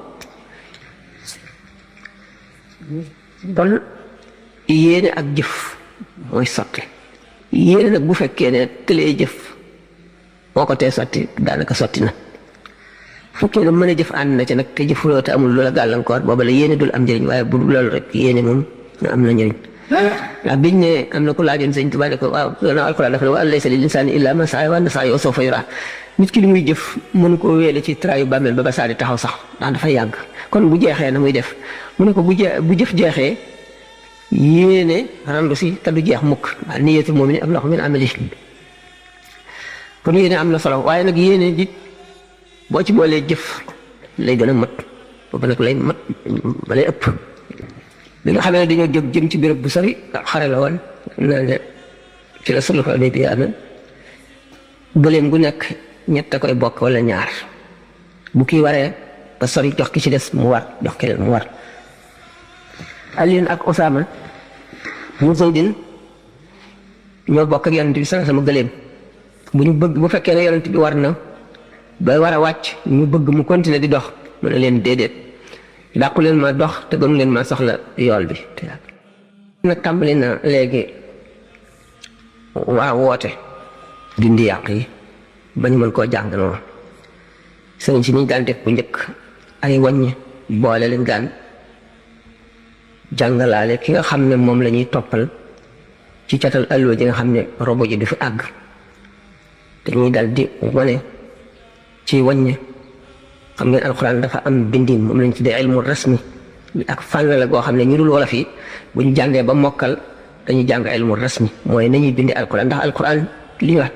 kon yéene ak jëf mooy sotti yéene nag bu fekkee ne tëlee jëf moo ko tee sotti daanaka sotti na fekkee ne mën a jëf ànd na ci nag te jëfuloo te amul loola gàllankoor booba la yéene dul am njëriñ waaye bu loolu rek yéene moom am na njëriñ ndax biñ ne am na ku laajoon sëñ Tuubaa ne ko waaw gannaaw alxuraan dafa ne wa an laysa lil insaani illaa maa sa'a wa anna sa'yahu sawfa yuraa nit ki li muy jëf mënu koo wéele ci traayu bàmmeel ba saa di taxaw sax ndax dafa yàgg kon bu jeexee na muy def mu ne ko bu jëf jeexee yéene randu si te du jeex mukk waaw niyyatul mu'mini ablagu min amalihi kon yéene am na solo waaye nag yéene di boo ci boolee jëf lay gën a mat boobu nag lay mat ba lay ëpp bi nga xam ne dañoo jóg jëm ci béréb bu sori xare la woon naa ne ci la sulhu Hudaybiya amee gëléem gu nekk ñett a koy bokk wala ñaar bu kii waree ba sori jox ki ci des mu war jox keneen mu war Aliin ak Usaama ñu Zaydin ñoo bokk ak yonent bi sama gëléem bu ñu bëgg bu fekkee ne yonent bi war na ba war a wàcc ñu bëgg mu continuer di dox mu ne leen déedéet dàqu leen ma dox te gënu leen ma soxla yool bi te nag tàmbali na léegi waa woote dindi yàq yi ba ñu mën koo jàng noonu sëriñ si niñ daan def bu njëkk ay wàññi boole leen daan jàngalaale ki nga xam ne moom la ñuy toppal ci catal alluwa ji nga xam ne robo ji du fi àgg dañuy dal di wane ci wàññi xam ngeen alquran dafa am bindin moom lañ tuddee ilmu rasmi ak fànn la goo xam ne ñu dul wolof yi buñ jàngee ba mokkal dañuy jàng ilmu rasmi mooy nañuy bindi alquran ndax alquran li ñuy wax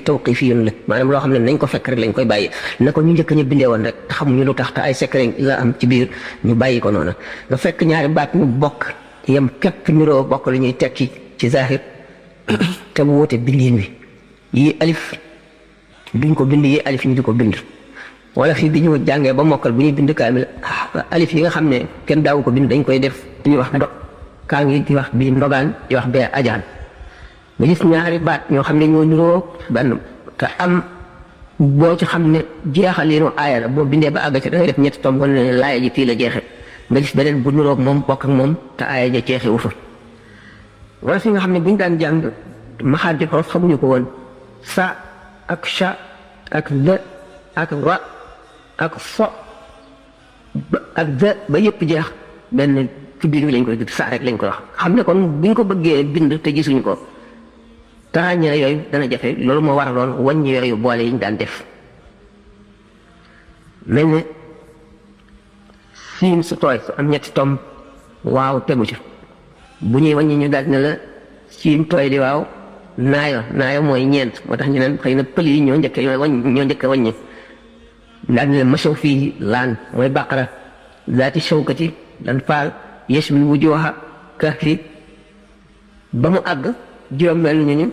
tawqifiyun la maanaam loo xam ne nañ ko fekk rek lañ koy bàyyi na ko ñu njëkk ñu bindee woon rek te xamuñu lu tax te ay secret la am ci biir ñu bàyyi ko noonu nga fekk ñaari baat ñu bokk yem képp niroo bokk lu ñuy tekki ci zahir te mu wute bindiin wi yii alif duñ ko bind yii alif ñu di ko bind wala fii bi ñu jàngee ba mokkal bu ñuy bind kaamil alif yi nga xam ne kenn daawu ko bind dañ koy def ñuy wax ndo kaa ngi di wax bii ndogaan di wax bee ajaan nga gis ñaari baat ñoo xam ne ñoo niroo benn te am boo ci xam ne jeexalinu aaya la boo bindee ba àgg ci da ngay def ñetti tomb wane ne laaya ji fii la jeexe nga gis beneen bu niroog moom bokk ak moom te aaya ja jeexe wu fa wala fi nga xam ne buñ daan jàng maxaat di xorof xamuñu ko woon sa ak sha ak la ak ra ak fo ak da ba yëpp jeex benn ci biir bi lañ koy gis saa rek lañ koy wax xam ne kon buñ ko bëggee bind te gisuñ ko te ràññee yooyu dana jafe loolu moo waraloon wàññi yooyu boole yi ñu daan def mel ne siin su tooy su am ñetti tomb waaw tegu ci bu ñuy wàññi ñu daal ne la siin tooy di waaw naayo mooy ñeent moo tax ñu neen xëy na pël yi ñoo njëkk a wàññi daal ne la masaw fii laan mooy baqara zaati shawkati dan faal yashmil wujuha kahfi ba mu àgg juróom mel ñu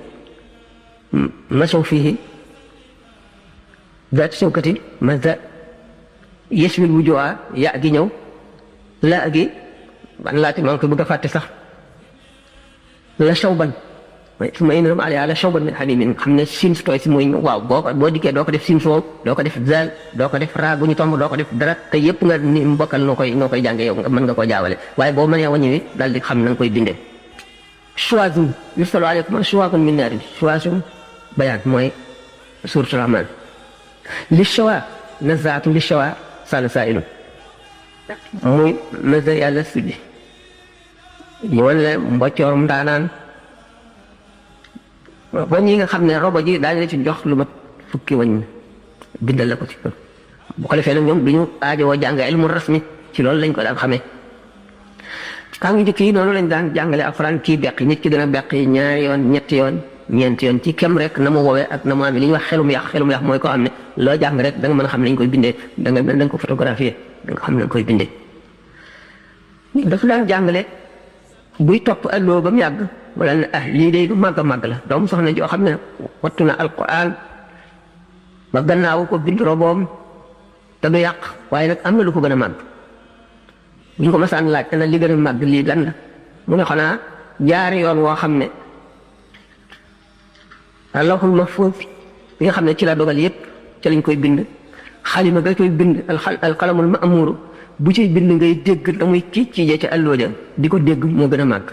masaw fii zaati shawkati maza yashmil wujuha yaa gi ñëw laa gi ban laati maa ngi ko bëgg a fàtte sax la shawban su ma inam ali ala shawban min hamimin xam ne siin su tooy si mooy waaw boo dikkee doo ko def siin soow doo ko def zal doo ko def raa bu ñu tomb doo ko def dara te yëpp nga ni mbokkal noo koy jànge yow mën nga koo jaawale waaye boo mënee wàññi wi daal di xam na nga koy bindee choisum yursalu aleykum shuwaazun min naarin choisum bayaan mooy suuratul rahmaan li shawa nazaatun li shawa sala saa'ilun muy nazar yàlla suddi ñu wan la mbocoorum daanaan wañ yi nga xam ne robo ji daañu la ci jox lu mat fukki wañ bindal la ko ci bu ko defee nag ñoom du ñu aajowoo jàng ilmu rasmi ci loolu lañ ko daan xamee kaa ngi njëkk yi noonu lañ daan jàngale alxuraan kii beqi nit ki dana beqi ñaari yoon ñetti yoon ñeenti yoon ci kem rek na mu woowee ak na mu amee li ñuy wax xelum yàq mooy koo xam ne loo jàng rek da nga mën a xam ne ñu koy bindee da nga ko photographier da nga xam ne koy bindee dafa daan jàngale buy topp alloo ba mu yàgg wala ne lii day lu màgg a màgg la doomu soxna joo xam ne wattu na alquran ba gannaaw ko bind roboom te du yàq waaye nag am na lu ko gën a màgg bu ñu ko masaan laaj te li gën a màgg lii lan la mu ne xanaa jaari yoon woo xam ne allahul mahfuz bi nga xam ne ci la dogal yépp ci lañ koy bind xalima ga koy bind alqalamul ma'muru bu ciy bind ngay dégg da muy ci jee ca alloo ja di ko dégg moo gën a màgg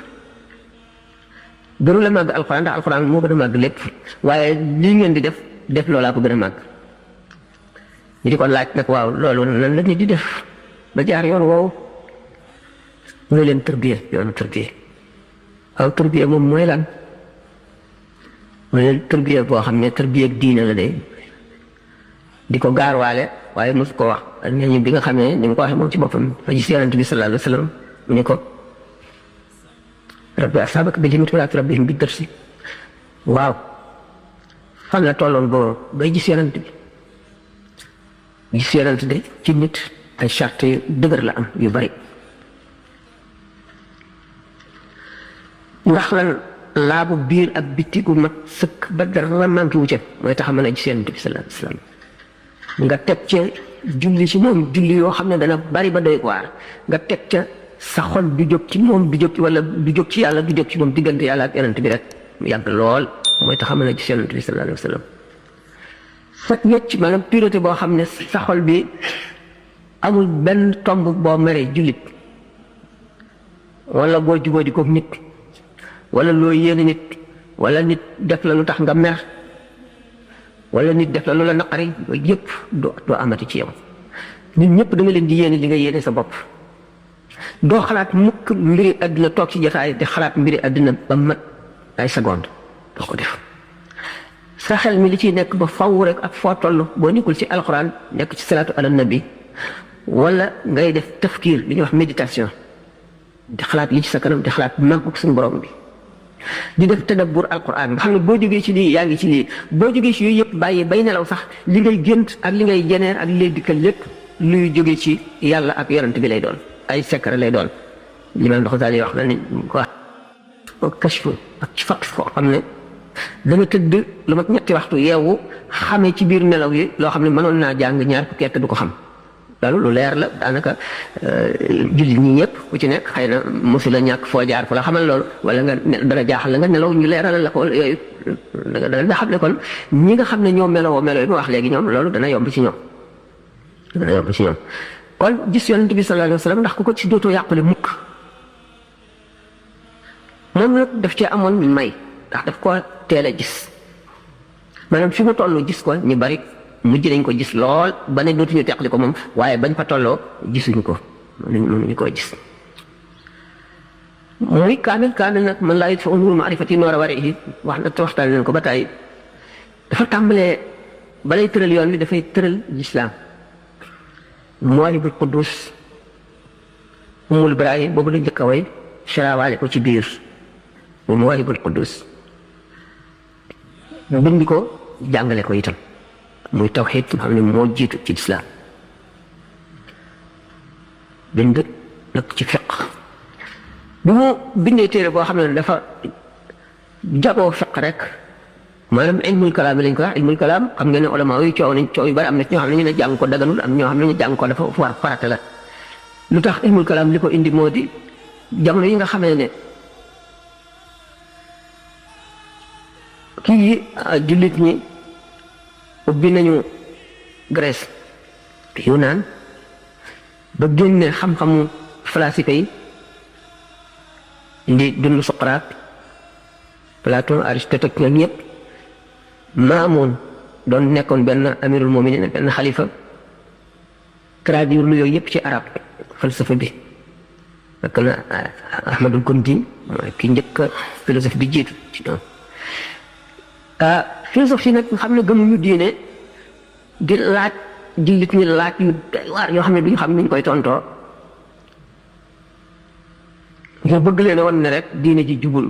gënu la màgg alxuraan ndax alxuraan moo gën a màgg lépp waaye lii ngeen di def loolaa ko gën a màgg ñu di ko laaj nag waaw loolu lan la nit di def ba jaar yoon woowu mu ne leen tërbiya yoonu tërbiya waaw tërbiya moom mooy lan mu ne leen tërbiya boo xam ne tërbiya ak diine la de di ko gaarwaale waaye mosu ko wax ak ñooñu bi nga xam ne ni nga ko waxee moom ci boppam fa gis yonent bi sallallahu alayhi wa sallam mu ne ko rabbi asaabaka bil himmati wa laa turabbihim bid darsi waaw fan la tolloon boo bay gis yonent bi gis yonent de ci nit ay charte yu dëgër la am yu bari ndax lan laabu biir ak bitti gu mat sëkk ba dara manqué wu ca mooy tax a mën a gis yonent bi sallallahu alayhi wa sallam nga teg ca julli ci moom julli yoo xam ne dana bari ba doy waar nga teg ca sa xol du jóg ci moom du jóg ci wala du jóg ci yàlla du jóg ci moom diggante yàlla ak yonent bi rek yàgg lool mooy tax a mën a gis yonent bi sallallahu alayhi wa sallam fekk wecc maanaam pureté boo xam ne sa xol bi amul benn tomb boo meree jullit wala boo jubóo di ko nit wala loo yéene nit wala nit def la lu tax nga mer wala nit def la lu la naqari yooyu yëpp doo amati ci yow nit ñëpp da nga leen di yéene li nga yéene sa bopp doo xalaat mukk mbiri àddina toog ci jotaay di xalaat mbiri àddina ba mat ay seconde doo ko def sa xel mi li ciy nekk ba faw rek ak foo toll boo nekkul ci alxuraan nekk ci salaatu ala nabi wala ngay def tafkiir li ñuy wax méditation di xalaat li ci sa kanam di xalaat màggug suñu borom bi di def tadabbur alquran nga xam ne boo jógee ci lii yaa ngi ci lii boo jógee ci yooyu yëpp bàyyi bay nelaw sax li ngay gént ak li ngay jeneer ak li lay dikkal lépp luy jógee ci yàlla ak yonent bi lay doon ay secret lay doon li ma ndox daal di wax na ni ko kashfu ak ci faq koo xam ne dama tëdd lu mat ñetti waxtu yeewu xamee ci biir nelaw yi loo xam ne mënoon naa jàng ñaar fukki at du ko xam loolu lu leer la daanaka jullit ñi ñëpp ku ci nekk xëy na mosu la ñàkk foo jaar fu la xamal loolu wala nga dara jaaxal la nga nelaw ñu leeral la ko yooyu danga xam ne kon ñi nga xam ne ñoo meloo melo yi ma wax léegi ñoom loolu dana yomb ci ñoom dana yomb ci ñoom kon gis yonent bi sallallahu alayhi wa sallam ndax ku ko ci dootoo yàqule mukk moom nag daf cee amoon may ndax daf ko teel a gis maanaam fi mu toll gis ko ñu bari mujj nañ ko gis lool ba ne dootuñu teqli ko moom waaye bañ fa tolloo gisuñu ko mënuñu koo gis muy kaamil nag man laa yit fa nuuru maarifati noora ware yi wax na te waxtaan leen ko ba tàyyi dafa tàmbalee balay tëral yoon bi dafay tëral lislaam Mawaahibul Quddus Ummul Baraaya boobu la njëkk a way sarawaale ko ci biir mu Mawaahibul Quddus bind ko jàngale ko itam muy tawxiid nga xam ne moo jiitu ci lislaam bind nag ci fiq bi mu bindee téere boo xam ne dafa jagoo fiq rek maanaam ilmul kalaam lañ ko wax ilmul kalaam xam ngeen ne ulama yi coow nañ coow yu bari am na ñoo xam ne ñu ne jàng ko daganul am ñoo xam ne ñu jàng ko dafa war farata la lu tax ilmul kalaam li ko indi moo di jamono yi nga xamee ne kii jullit ñi ubbi nañu Grèce Yunaan ba génne xam-xamu falasifa yi indi dund Socrate Platon Aristote ak ñoom ñëpp Maamoun doon nekkoon benn amirul muminin benn xalifa traduire lu yooyu yëpp ci arab falsafa bi fekk na Ahmadul Kundi mooy ki njëkk philosophe bi jiitu ci ñoom philosophie nag nga xam ne gëmuñu diine di laaj jullit ñi laaj yu doy waar yoo xam ne duñu xam nuñ koy tontoo nga bëgg leen a wan ne rek diine ji jubul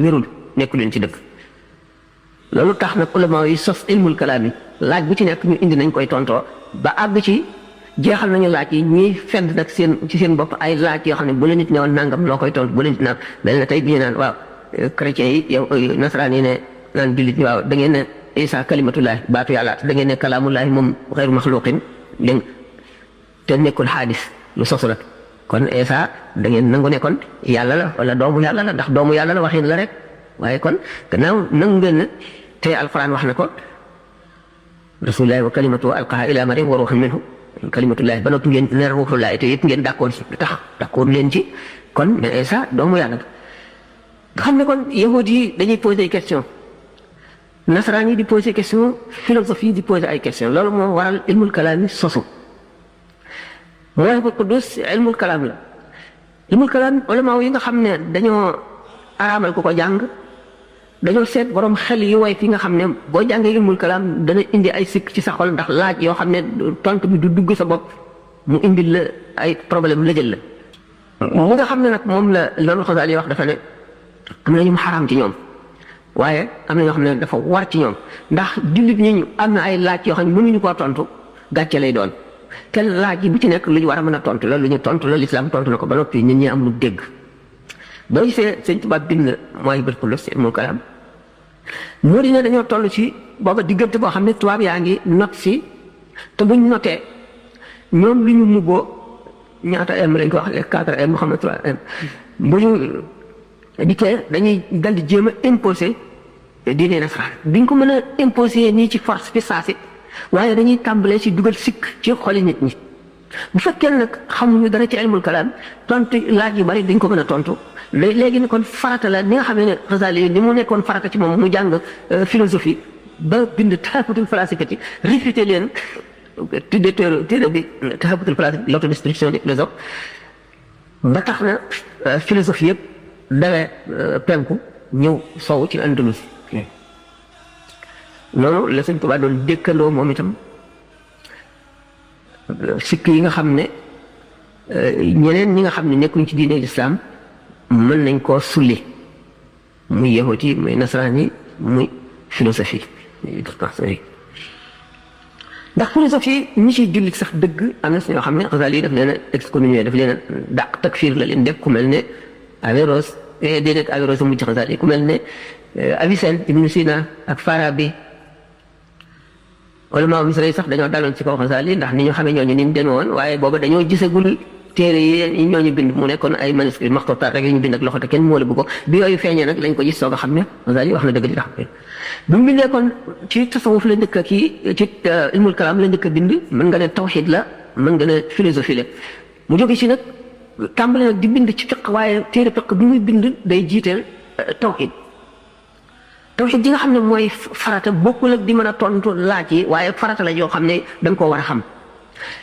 wérul nekku leen ci dëkk loolu tax nag ulama yi sos ilmul kalaam yi laaj bu ci nekk ñu indi nañ koy tontoo ba àgg ci jeexal nañu laaj yi ñuy fend nag ci seen bopp ay laaj yoo xam ne bu la nit ne woon nangam loo koy tontu bu la nit naan mel na tey bi ñu naan waaw chrétiens yi yow nasaraan yi ne naan jullit ñi waaw da ngeen ne Isa kalimatullahi baatu yàlla da ngeen ne kalaamullahi moom xeyru maxluqin dégg te nekkul xaadis lu sosu la kon Isa da ngeen nangu ne kon yàlla la wala doomu yàlla la ndax doomu yàlla la waxin la rek waaye kon gannaaw nangu ngeen ne te alquran wax na ko rasulillahi wa kalimatu alqaha ila maryam wa ruuxun minhu kalimatullahi ba noppi ngeen ne ruuxullahi te yëpp ngeen d'accord tax d'accord leen ci kon mais Isa doomu yàlla nga xam ne kon yahud yi dañuy poser question nasaraan yi di poser question philosophie yi di poser ay question loolu moo waral ilmul kalaam yi sosu Mawaahibul Quddus ilmul kalaam la ilmul kalaam ulama yi nga xam ne dañoo araamal ku ko jàng dañoo seet borom xel yu way fi nga xam ne boo jàngee ilmul kalaam dana indi ay sikk ci sa xol ndax laaj yoo xam ne tontu bi du dugg sa bopp mu indi la ay problème la jël la ñi nga xam ne nag moom la loolu Xasaali yi wax dafa ne am na ñu mu xaraam ci ñoom waaye am na ñoo xam ne dafa war ci ñoom ndax jullit ñi ñu am na ay laaj yoo xam ne mënuñu koo tontu gàcce lay doon te laaj yi bu ci nekk lu ñu war a mën a tontu la lu ñu tontu la lislaam tontu na ko ba noppi nit ñi am lu dégg boo gisee sëñ Tuubaa bind Mawaahibul Quddus ilmul kalaam moo di ne dañoo toll ci booba diggante boo xam ne tubaab yaa ngi not si te buñ notee ñoom lu ñu mubboo ñaata m lañ ko wax les 4M mu xam ne 3M bu ñu dikkee dañuy dal di jéem a imposer diine nasaraan duñ ko mën a imposer nii ci force fi saasi waaye dañuy tàmbalee ci dugal sikk ci xoli nit ñi bu fekkee nag xamuñu dara ci ilmul kalaam tontu laaj yu bari dañ ko mën a tontu léegi ne kon farata la ni nga xam ne Xasaali ni mu nekkoon farata ci moom mu jàng philosophie ba bind Tahafutul Falasifati réfuté leen tudde téere bi Tahafutul Falasifati l'autodestruction des philosophes ba tax na philosophie yëpp dawee penku ñëw sow ci Andalus noonu la Sëñ Tuubaa doon dëkkandoo moom itam sikk yi nga xam ne ñeneen ñi nga xam ne nekkuñ ci diine lislaam mën nañ koo sulli muy yahut yi muy nasaraan yi muy philosophie ndax philosophie ñi ciy jullit sax dëgg am na si ñoo xam ne Xasaali yi daf leen a excommunié daf leen a dàq takfiir la leen def ku mel ne Averroès déedéet Averroès a mujj Xasaali ku mel ne Avicenne Ibn Sina ak Farabi wala maa misra yi sax dañoo daloon ci kaw Xasaali ndax ni ñu xamee ñooñu ni mu demee woon waaye booba dañoo gisagul téere yi ñooñu bind mu nekkoon ay manuscrits maxtuutaat rek yi ñu bind ak loxo te kenn moo la bu ko bi yooyu feeñee nag lañ ko gis soog a xam ne Xasaali wax na dëgg di tax bi mu bindee kon ci tasawuf la njëkk a kii ci ilmul kalaam la njëkk a bind mën nga ne tawxiid la mën nga ne philosophie la mu jóge ci nag tàmbale nag di bind ci fiq waaye téere fiq bi muy bind day jiiteel tawxiid tawxiid ji nga xam ne mooy farata bokkul ak di mën a tontu laaj yi waaye farata la yoo xam ne da nga koo war a xam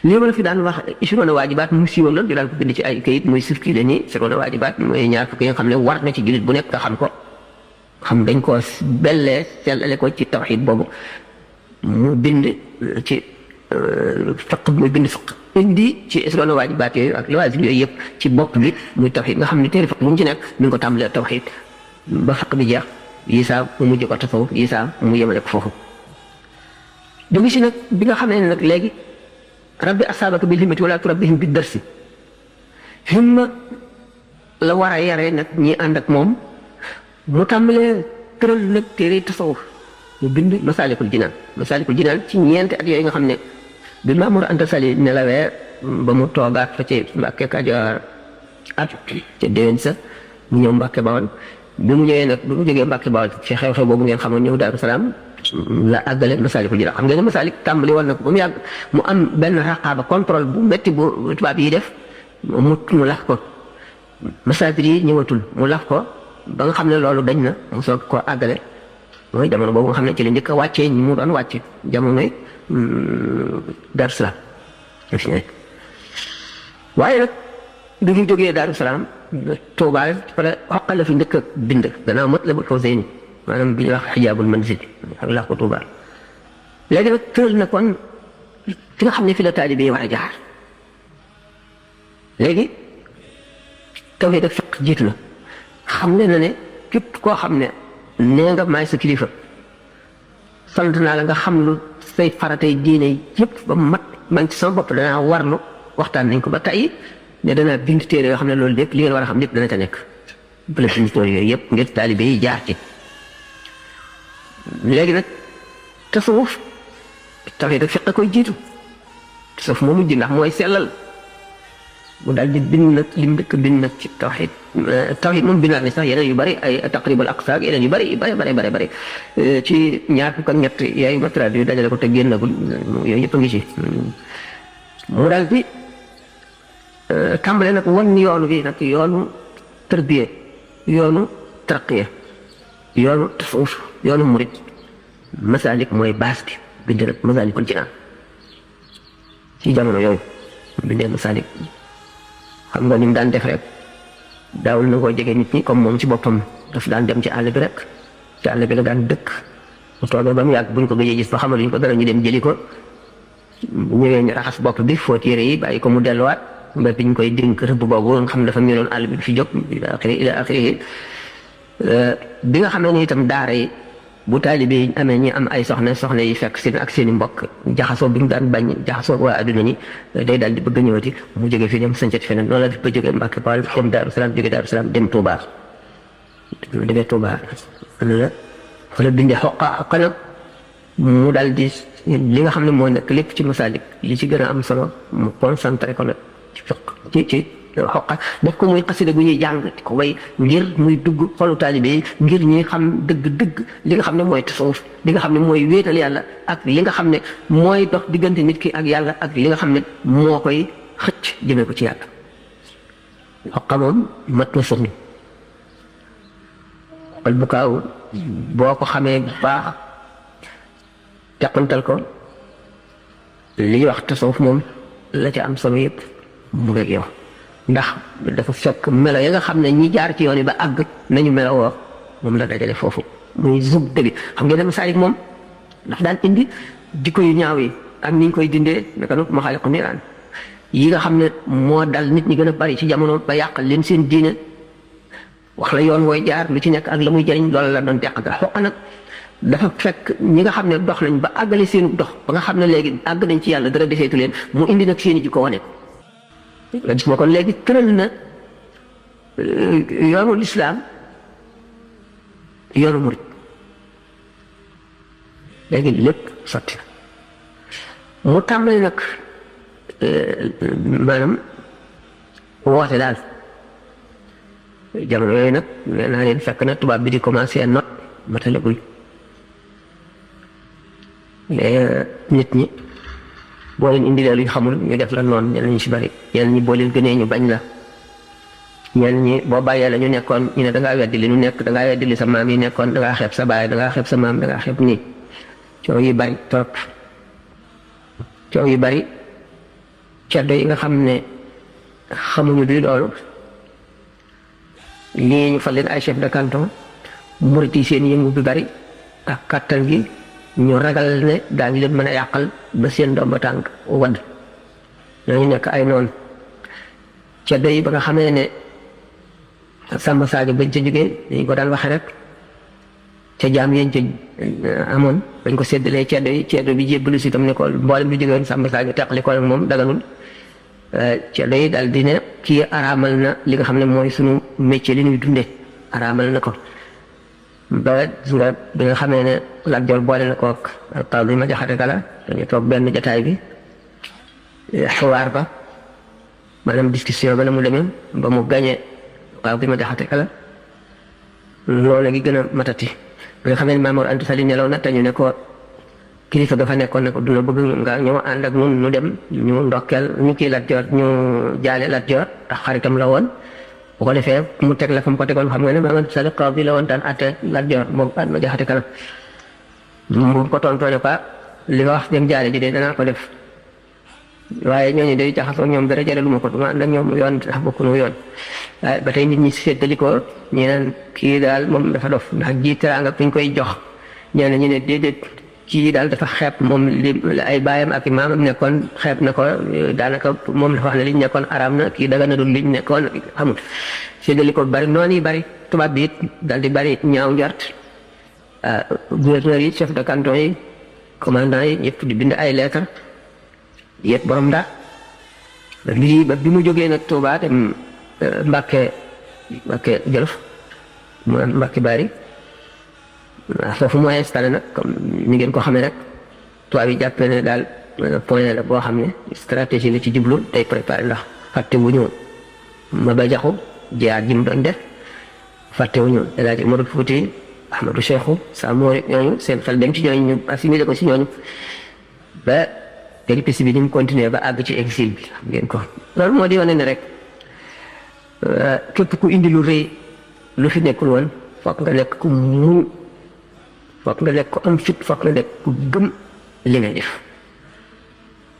lii ma la fi daan wax ishiroona waajibaat mu siiwal la di daan ko bind ci ay kayit muy circulé nii ishiroona waajibaat mooy ñaar fukki nga xam ne war na ci jullit bu nekk nga xam ko xam dañ koo bellee sellale ko ci tawxiid boobu mu bind ci fiq muy bind fiq indi ci ishiroona waajibaat yooyu ak lawaazim yooyu yëpp ci bopp bi muy tawxiid nga xam ne téere fiq bu mu ci nekk mi ngi ko tàmbalee tawxiid ba fiq bi jeex yisaa mu mujj ko tasawuf yisaa mu yemale ko foofu dégg si nag bi nga xam ne nag léegi rabbi asaabaka bil himmati wala turabbihim bi darsi himma la war a yaree nag ñi ànd ak moom mu tàmbalee tëral nag téere tasawuf mu bind masaalikul jinaan ci ñeenti at yooyu nga xam ne bi Maamor Anta Sali nelawee ba mu toogaat fa ci Mbàkke Kajoor at ca déwén sa mu ñëw Mbàkke Bawol bi mu ñëwee nag bi mu jógee Mbàkke Bawol ci xew-xew boobu ngeen xamoon ñëw Daaru Salaam la àggale masaalikul jinaan xam ngeen ne masaalik tàmbali woon na ko ba mu yàgg mu am benn raqaaba contrôle bu métti bu tubaab yi def mu laf ko masaajid yi ñëwatul mu laf ko ba nga xam ne loolu dañ na mu soog koo àggale mooy jamono boobu nga xam ne ci la njëkk a wàccee ñi mu doon wàcce jamonoy Daaru Salaam waaye nag bi mu jógee Daaru Salaam Tuubaa pare xoqal la fi njëkk a bind gannaaw Matlabul Fawzayni maanaam bi ñuy wax xijaabul manzil ak laa ko Tuubaa léegi nag tëral na kon fi nga xam ne fi la taalibe yi war a jaar léegi tawhiid ak fiq jiitu na xam ne na ne képp koo xam ne nee nga maay sa kilifa sant naa la nga xam lu say faratay diine yëpp ba mat man ci sama bopp danaa warlu waxtaan nañ ko ba tey ne danaa bind téere yoo xam ne loolu lépp li ngeen war a xam lépp dana ca nekk définition yooyu yëpp ngir taalibe yi jaar ci léegi nag tasawuf tawhiid ak fiq koy jiitu tasawuf moo mujj ndax mooy sellal mu daal di bind nag lim dëkk bind nag ci tawhiid moom bindaat na sax yeneen yu bëri ay taqribul aqsa ak yeneen yu bëri ci ñaar fukk ak ñett yaayu ma traduit dajale ko te génnagul yooyu yëpp a ngi ci mu daal di tàmbale nag wan yoonu bi nag yoonu tërbiye yoonu tarqiya yoonu tasawuf yoonu murit masaalik mooy baas bi bind nag masaalikul jinaan ci jamono yooyu bindee masaalik xam nga ni mu daan def rek daawul na koo jege nit ñi comme moom ci boppam daf daan dem ci àll bi rek ci àll bi la daan dëkk mu toogee ba mu yàgg buñ ko gëjee gis ba xamaluñ ko dara ñu dem jëli ko bu ñëwee ñu raxas bopp bi fóot yére yi bàyyi ko mu delluwaat ba bi ñu koy dénk rëbb boobu nga xam ne dafa miinoon àll bi fi jóg ila axiri bi nga xam ne ni itam daara yi bu taalibe yi amee ñi am ay soxna yi fekk seen ak seen i mbokk jaxasoo bi mu daan bañ jaxasoo waa adduna ñi day daal di bëgg a ñëwati mu jóge fii dem sancet feneen noonu la def ba jóge Mbàkke Bawol dem Daaru Salaam jóge Daaru Salaam dem Touba demee Touba fa la bindee xoqa nag mu daal di li nga xam ne moo nekk lépp ci masaalik li ci gën a am solo mu concentré ko nag ci xoqa def ko muy xasida gu ñuy jàng di ko way ngir muy dugg xolu taalibe yi ngir ñuy xam dëgg-dëgg li nga xam ne mooy tasawuf li nga xam ne mooy wéetal yàlla ak li nga xam ne mooy dox diggante nit ki ak yàlla ak li nga xam ne moo koy xëcc jëmee ko ci yàlla xoqa moom mat na sëriñ xol bu kaaw boo ko xamee bu baax teqantal ko li ñuy wax tasawuf moom la ca am solo yëpp mu ngeeg yow ndax dafa fekk melo ya nga xam ne ñi jaar ci yoon yi ba àgg nañu melo woo moom la dajale foofu muy zubda bi xam ngeen ne masaalik moom ndax daan indi jikko yu ñaaw yi ak ni ñu koy dindee naka noonu maxaaliqu niiraan yi nga xam ne moo dal nit ñi gën a bari ci jamono ba yàqal leen seen diine wax la yoon wooy jaar lu ci nekk ak la muy jëriñ loolu la doon deq ga xoq nag dafa fekk ñi nga xam ne dox nañ ba àggale seenu dox ba nga xam ne léegi àgg nañ ci yàlla dara defeetu leen mu indi nag seeni jikko wane ko nga gis moo kon léegi tëral na yoonu lislaam yoonu murit léegi lépp sotti na mu tàmbali nag maanaam woote daal jamono yooyu nag nee naa leen fekk na tubaab bi di commencé not matalagul mais nit ñi boo leen indilee luñ xamul ñu def la noonu ñenn ñi si bari ñenn ñi boo leen gënee ñu bañ la ñenn ñi boo bàyyee la ñu nekkoon ñu ne dangaa weddi li ñu nekk dangaa weddi li sa maam yi nekkoon dangaa xeeb sa baay dangaa xeeb sa maam dangaa xeeb nii coow yi bari trop coow yi bari ceddo yi nga xam ne xamuñu di loolu lii ñu fal leen ay chef de canton murit yi seen yëngu bi bari ak kàttan gi ñu ragal ne daañu leen mën a yàqal ba seen ndomba tànk wadd ñooñu nekk ay noonu ceddo yi ba nga xamee ne Samba Sadio bañ ca jógee dañ ko daan waxe rek ca jaam yéen ca amoon bañ ko séddalee ceddo bi jébbalu si tam ne ko mboolem bi jógee woon Samba Sadio teqali ko nag moom daganul ceddo yi daal di ne kii araamal na li nga xam ne mooy sunu métier li ñuy dundee araamal na ko ba bi nga xamee ne Lat Joor boole na kook Paw bi ma jaxate kala dañu toog benn jataay bi xawaar ba maanaam discussion ba la mu demee ba mu gañe waaw bi ma jaxate kala loolu gi gën a matati bi nga xamee ne Maam Mor Anta Sali nelaw na te ñu ne ko kilifa ga fa nekkoon ne ko duna bëgg nga ñëw ànd ak nun nu dem ñu ndokkeel ñu kii Lat Joor ñu jaale Lat Joor ndax xaritam la woon bu ko defee mu teg la fa mu ko tegoon xam nga ne Maam Anta Sali qaadi la woon daan àtte Lat Joor moom ma jaxate kala mu ko tontoo ne quoi li nga wax dem jaale ji de danaa ko def waaye ñooñu day jaxasoo ñoom dara jëre lu ma ko duma ànd ak ñoom yoon tax bokkunu yoon waaye ba tey nit ñi séddali ko ñi naan kii daal moom dafa dof ndax ji teraanga fi ñu koy jox ñeneen ñu ne déedéet kii daal dafa xeeb moom li ay baayam ak i maamam nekkoon xeeb na ko daanaka moom dafa wax ne liñ nekkoon araam na kii daga na dul liñ nekkoon xamul séddali ko bari noonu yi bari tubaab bi it daal di bari ñaaw njort gouverneur yi chef de canton yi commandant yi ñëpp di bind ay lettre yet borom ndaa lii ba bi mu jógee nag Tuubaa dem Mbàkke Jolof mu Mbàkke Bari foofu mu installé nag comme ni ngeen ko xamee rek tubaab yi jàppee ne daal point la boo xam ne stratégie la ci jublu day préparé ndax fàtte wu ñu Maba Jaxu jiyaat ji mu doon def fàtte wu ñu El Hadji Umaru Fuuti Ahmadu Seexu Samori ñooñu seen xel dem ci ñooñu ñu assimilé ko si ñooñu ba péripétie bi ni mu continuer ba àgg ci exil bi xam ngeen ko loolu moo di wane ne rek képp ku indi lu rëy lu fi nekkul woon foog nga nekk ku muñ foog nga nekk ku am fit foog nga nekk ku gëm li ngay def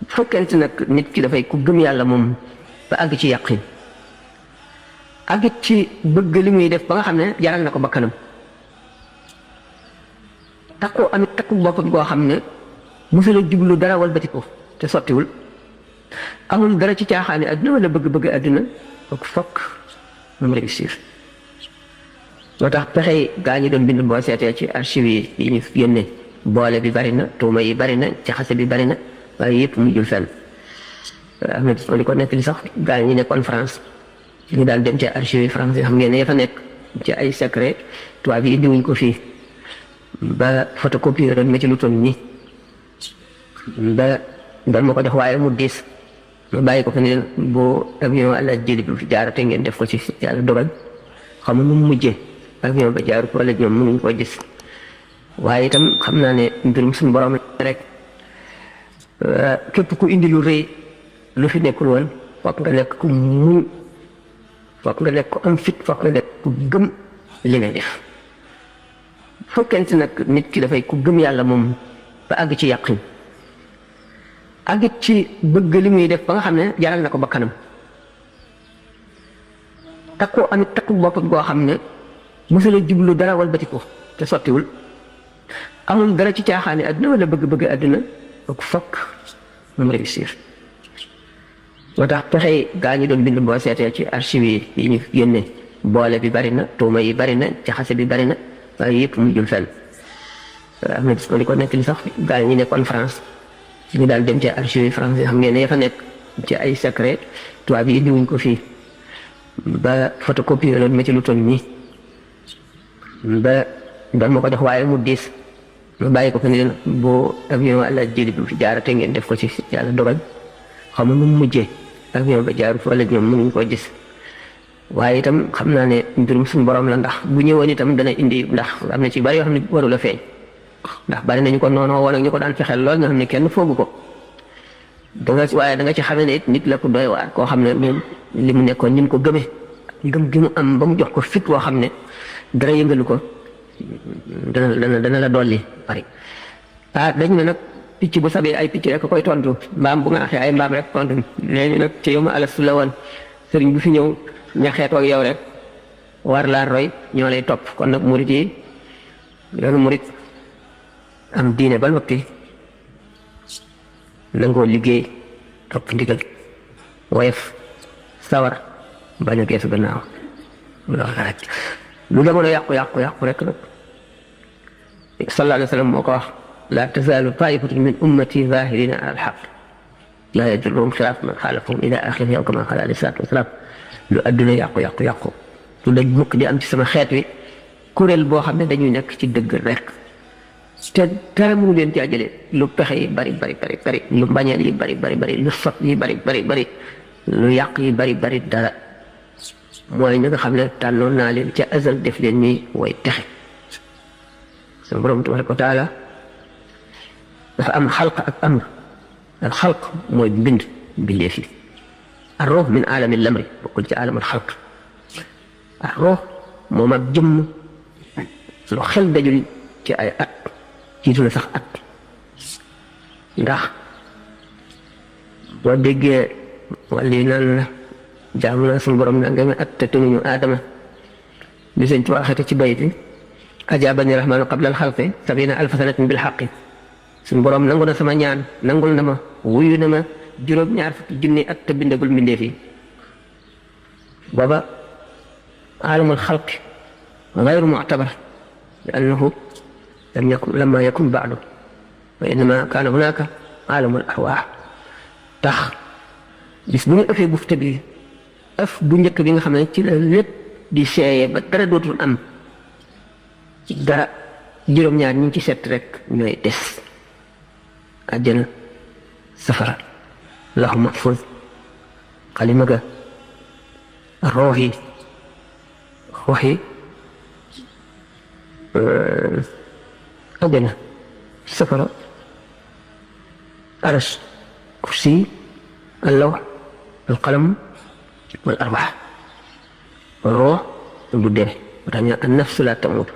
fekkente nag nit ki dafay ku gëm yàlla moom ba àgg ci yàqin àggit ci bëgg li muy def ba nga xam ne jaral na ko bakkanam takku amit takku boppam boo xam ne musula jublu dara walbati ko te sottiwul amul dara ci caaxaani àdduna wala bëgg-bëgg àdduna fokk mu réussir moo tax pexe yi gaa ñi doon bind boo seetee ci archive yi ñu génne boole bi bari na tuuma yi bari na jaxase bi bari na waaye yëpp mujjul fenn am na di ko nekk li sax gaa ñi nekkoon France ñu daal dem ci archive yi France yi xam ngeen ne ya fa nekk ci ay secret tubaab yi indiwuñ ko fii ba photocopie doon ma ci lu toll nii ba doon ma ko jox waaye mu diis ma bàyyi ko fa ne leen boo avion àlla jëli bi fi jaarate ngeen def ko ci yàlla dogal xamul nu mu mujjee avion ba jaaru ko wala ñoom mënuñ koo gis waaye itam xam naa ne mbirum suñu borom rek képp ku indi lu rëy lu fi nekkul woon foog nga nekk ku muñ foog nga nekk ku am fit foog nga nekk ku gëm li ngay def fekkente nag nit ki dafay ku gëm yàlla moom ba àgg ci yàqin àggit ci bëgg li muy def ba nga xam ne jaral na ko bakkanam takku amit takku boppam boo xam ne mosula jublu dara walbati ko te sottiwul amul dara ci caaxaani àdduna wala bëgg-bëgg àdduna ak fokk moom réussir. moo tax pexe gaa ñi doon bind boo seetee ci archive yi ñu génne boole bi bari na tuuma yi bari na jaxase bi bari na waaye yëpp mujjul fenn. am na gis ko li ko nekk li sax gaa ñi nekkoon France ñu daal dem ci archive français xam ngeen ne ya fa nekk ci ay secret tubaab yi indiwuñ ko fii ba photocopie loon ma ci lu toll nii ba doon ma ko jox waaye mu diis ma bàyyi ko fa ne leen boo avion wala jëli bi fi jaarate ngeen def ko ci yàlla dogal xam nga nu mu mujjee avion ba jaaru fa wala ñoom mënuñ koo gis waaye itam xam naa ne mbirum suñu borom la ndax bu ñëwoon itam dana indi ndax am na ci bari yoo xam ne warul a feeñ ndax bari nañu ko noonu woon ak ñu ko daan fexeel lool nga xam ne kenn foogu ko waaye da nga ci xamee ne it nit la ko doy waar koo xam ne moom li mu nekkoon ni mu ko gëmee gëm gi mu am ba mu jox ko fit woo xam ne dara yëngalu ko dana la dolli bari dañ ne nag picc bu sabee ay picc rek koy tontu mbaam bu nga axee ay mbaam rek tontu léegi nag ci yow ma alastu la woon sëriñ bu fi ñëw ña xeetoo ak yow rek war laa roy ñoo lay topp kon nag murit yi yoonu murit am diine ba noppi nangoo liggéey topp ndigal woyof sawar bañ a geesu gannaaw loolu rek lu demoon a yàqu rek nag sallallahu alayhi wa sallam moo ko wax laa tazaalu taifatun min ummati zahirina ala alxaq laa yadurruhum xilaaf man xaalafahum ila axirihi aw kama qaala alayhi salaatu wasalaam lu adduna yàqu lu dañ mukk di am ci sama xeet wi kuréel boo xam ne dañuy nekk ci dëgg rek te dara mënu leen caa jëlee lu pexe yi bari lu mbañeel yi bari lu sot yi bari lu yàq yi bari dara mooy ñi nga xam ne tànnoon naa leen ca azal def leen ñuy way texe suñu borom tabaraka wa taala dafa am xalq ak amr al xalq mooy mbind mbindeef yi ar ruux min aalami lamri bokkul ci aalam al xalq ar ruux moom ak jëmm lu xel dajul ci ay at jiitu na sax at ndax boo déggee wàll yi naan la jaamu naa suñu borom nangami at te tunuñu aadama li sëñ Tuubaa waxete ci bayit bi ajaabani rahmaanu qabla alxalqi sabina alfa sanatin bil xaqi suñu borom nangu na sama ñaan nangul na ma wuyu na ma juróom-ñaar fukki junni at te bindagul mbindeef yi booba aalamul xalqi gayru muctabar li annahu lamma yakun baadu wa innama kaana hunaaka aalamul arwaax tax bis bu ñu ëffee bufte bi ëf bu njëkk bi nga xam ne ci la lépp di seeyee ba dara dootul am dara juróom-ñaar ñi ci set rek ñooy des àjjana safara lahu mahfuz xalima ga roox yi àjjana safara arash kursi allawh alqalam wal arwaax roox bu dee moo tax ñu an nafsu la tamut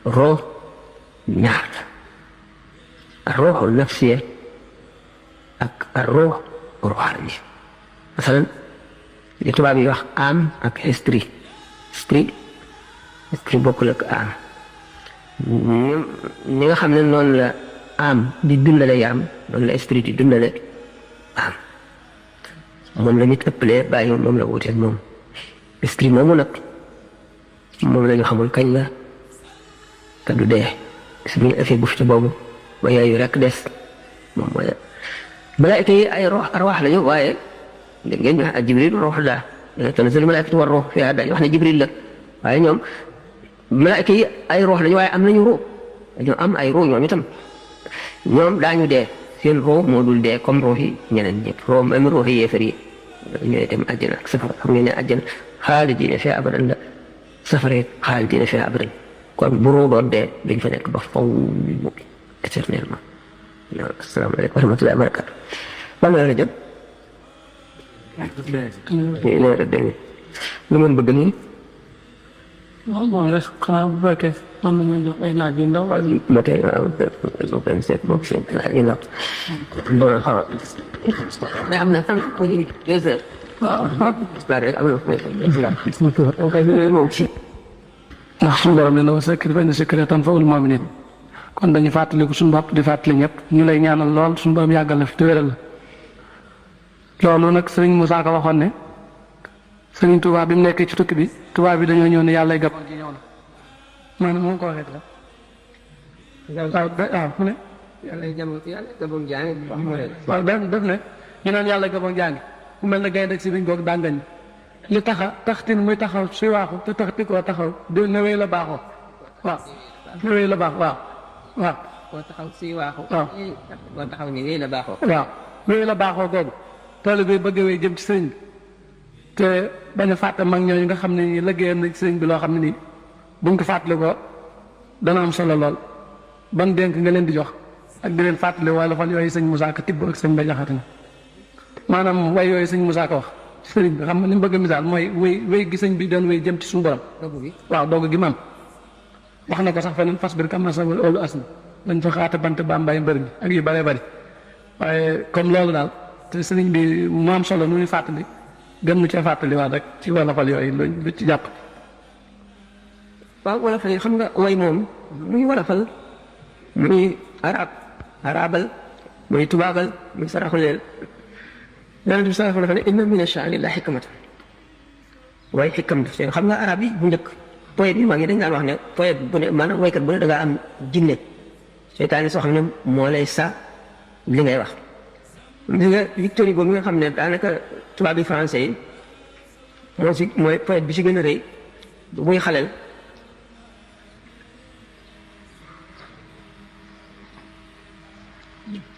roox ñaar la rooxu nafsiya ak roox ruuxaani masalan li tubaab yi wax âme ak esprit bokkul ak âme ñi nga xam ne noonu la âme di dundale yaram noonu la esprit di dundale âme moom la nit ëppalee bàyyi moom la wuuteeg moom esprit moomu nag moom la ñu xamul kañ la te du dee si bu ñu effet bu fi boobu ba yooyu rek des moom mooy malaayika yi ay roox arwaax lañu waaye dégg ngeen ñu wax jibril roox la tanazzalu malaayikatu war roox fiihaa dañu wax ne jibril la waaye ñoom malaayika yi ay roox lañu waaye am nañu roox dañoo am ay roox ñoom itam ñoom daañu dee seen roox moo dul dee comme roox yi ñeneen ñëpp roox même roox yi yéefar yi ñooy dem àjjana ak safara xam ngeen ne àjjana xaalidiina fiihaa abadan la safara xaalidiina fiihaa abadan kon bu roox doon dee dañ fa nekk ba faw éternellement. asalaamaaleykum wa rahmatullaahi wa barakaatu. ban la jot. lu ngeen bëgg nii. waaw moom rek xanaa bu fekkee mën nañu jox ay laaj yu ndaw. ba tey waaw benn seet boobu seen laaj yu ndaw. bon xaw mais am na fan pour 2 heures. waaw rek am na moom. ndax suñu borom nee na wa zakkir fa inna zikraa tanfa'ul mu'miniin kon dañu fàttaliku suñu bopp di fàttali ñëpp ñu lay ñaanal lool suñu borom yàggal la fi te wéral la loolu nag sëriñ Moussa Ka waxoon ne sëriñ Touba bi mu nekkee ci tukki bi Touba bi dañoo ñëw ne yàlla Gabon ji ñëw na maanaam moo ko waxee waaw mu ne waaw def ne ñu naan yàlla Gabon jàngi ku mel ne gaynde si biñ goog dàngañ li taxtin muy taxaw si waaxu te taxti koo taxaw di newee la baaxoo waaw newee la baax waaw koo taxaw si waaxu waaw koo taxaw ni wéy la baaxoo waaw wéy la baaxoo googu taalibe bi bëgg wéy jëm ci sëriñ bi te bañ a fàtte mag ñooñu nga xam ne nii liggéeyam na ci sëriñ bi loo xam ne nii buñ ko fàttali ko dana am solo lool ban dénk nga leen di jox ak di leen fàttali wala fan yooyu sëñ Moussa Ka tibb ak sëñ Mbay Jaxate na maanaam way yooyu sëñ Moussa Ka wax sëriñ bi xam nga li mu bëgg a misaal mooy wéy gi sëñ bi doon wéy jëm ci suñu borom waaw doog gi maam wax na ko sax feneen fas bir kam sa olu as na dañ fa xaata bant bambay mbër mi ak yu bëree bëri waaye comme loolu daal te sëriñ bi mu am solo nu ñuy fàttali gën nu cee fàttali waat rek ci wolofal yooyu lu ci jàpp waaw wolofal yi xam nga way moom muy wolofal muy arabal muy tubaabal muy saraxuleel yonent bi sallallahu alayhi wa sallam inna min ash-sha'ri la hikmatan waaye xikam daf see xam nga arab yi bu njëkk poète yu mag yi dañ daan wax ne poète bu ne maanaam waykat bu ne da ngaa am jinne seytaane soo xam ne moo lay sa li ngay wax li nga Victor Hugo mi nga xam ne daanaka tubaab yi français yi mooy poète bi ci gën a rëy bu muy xaleel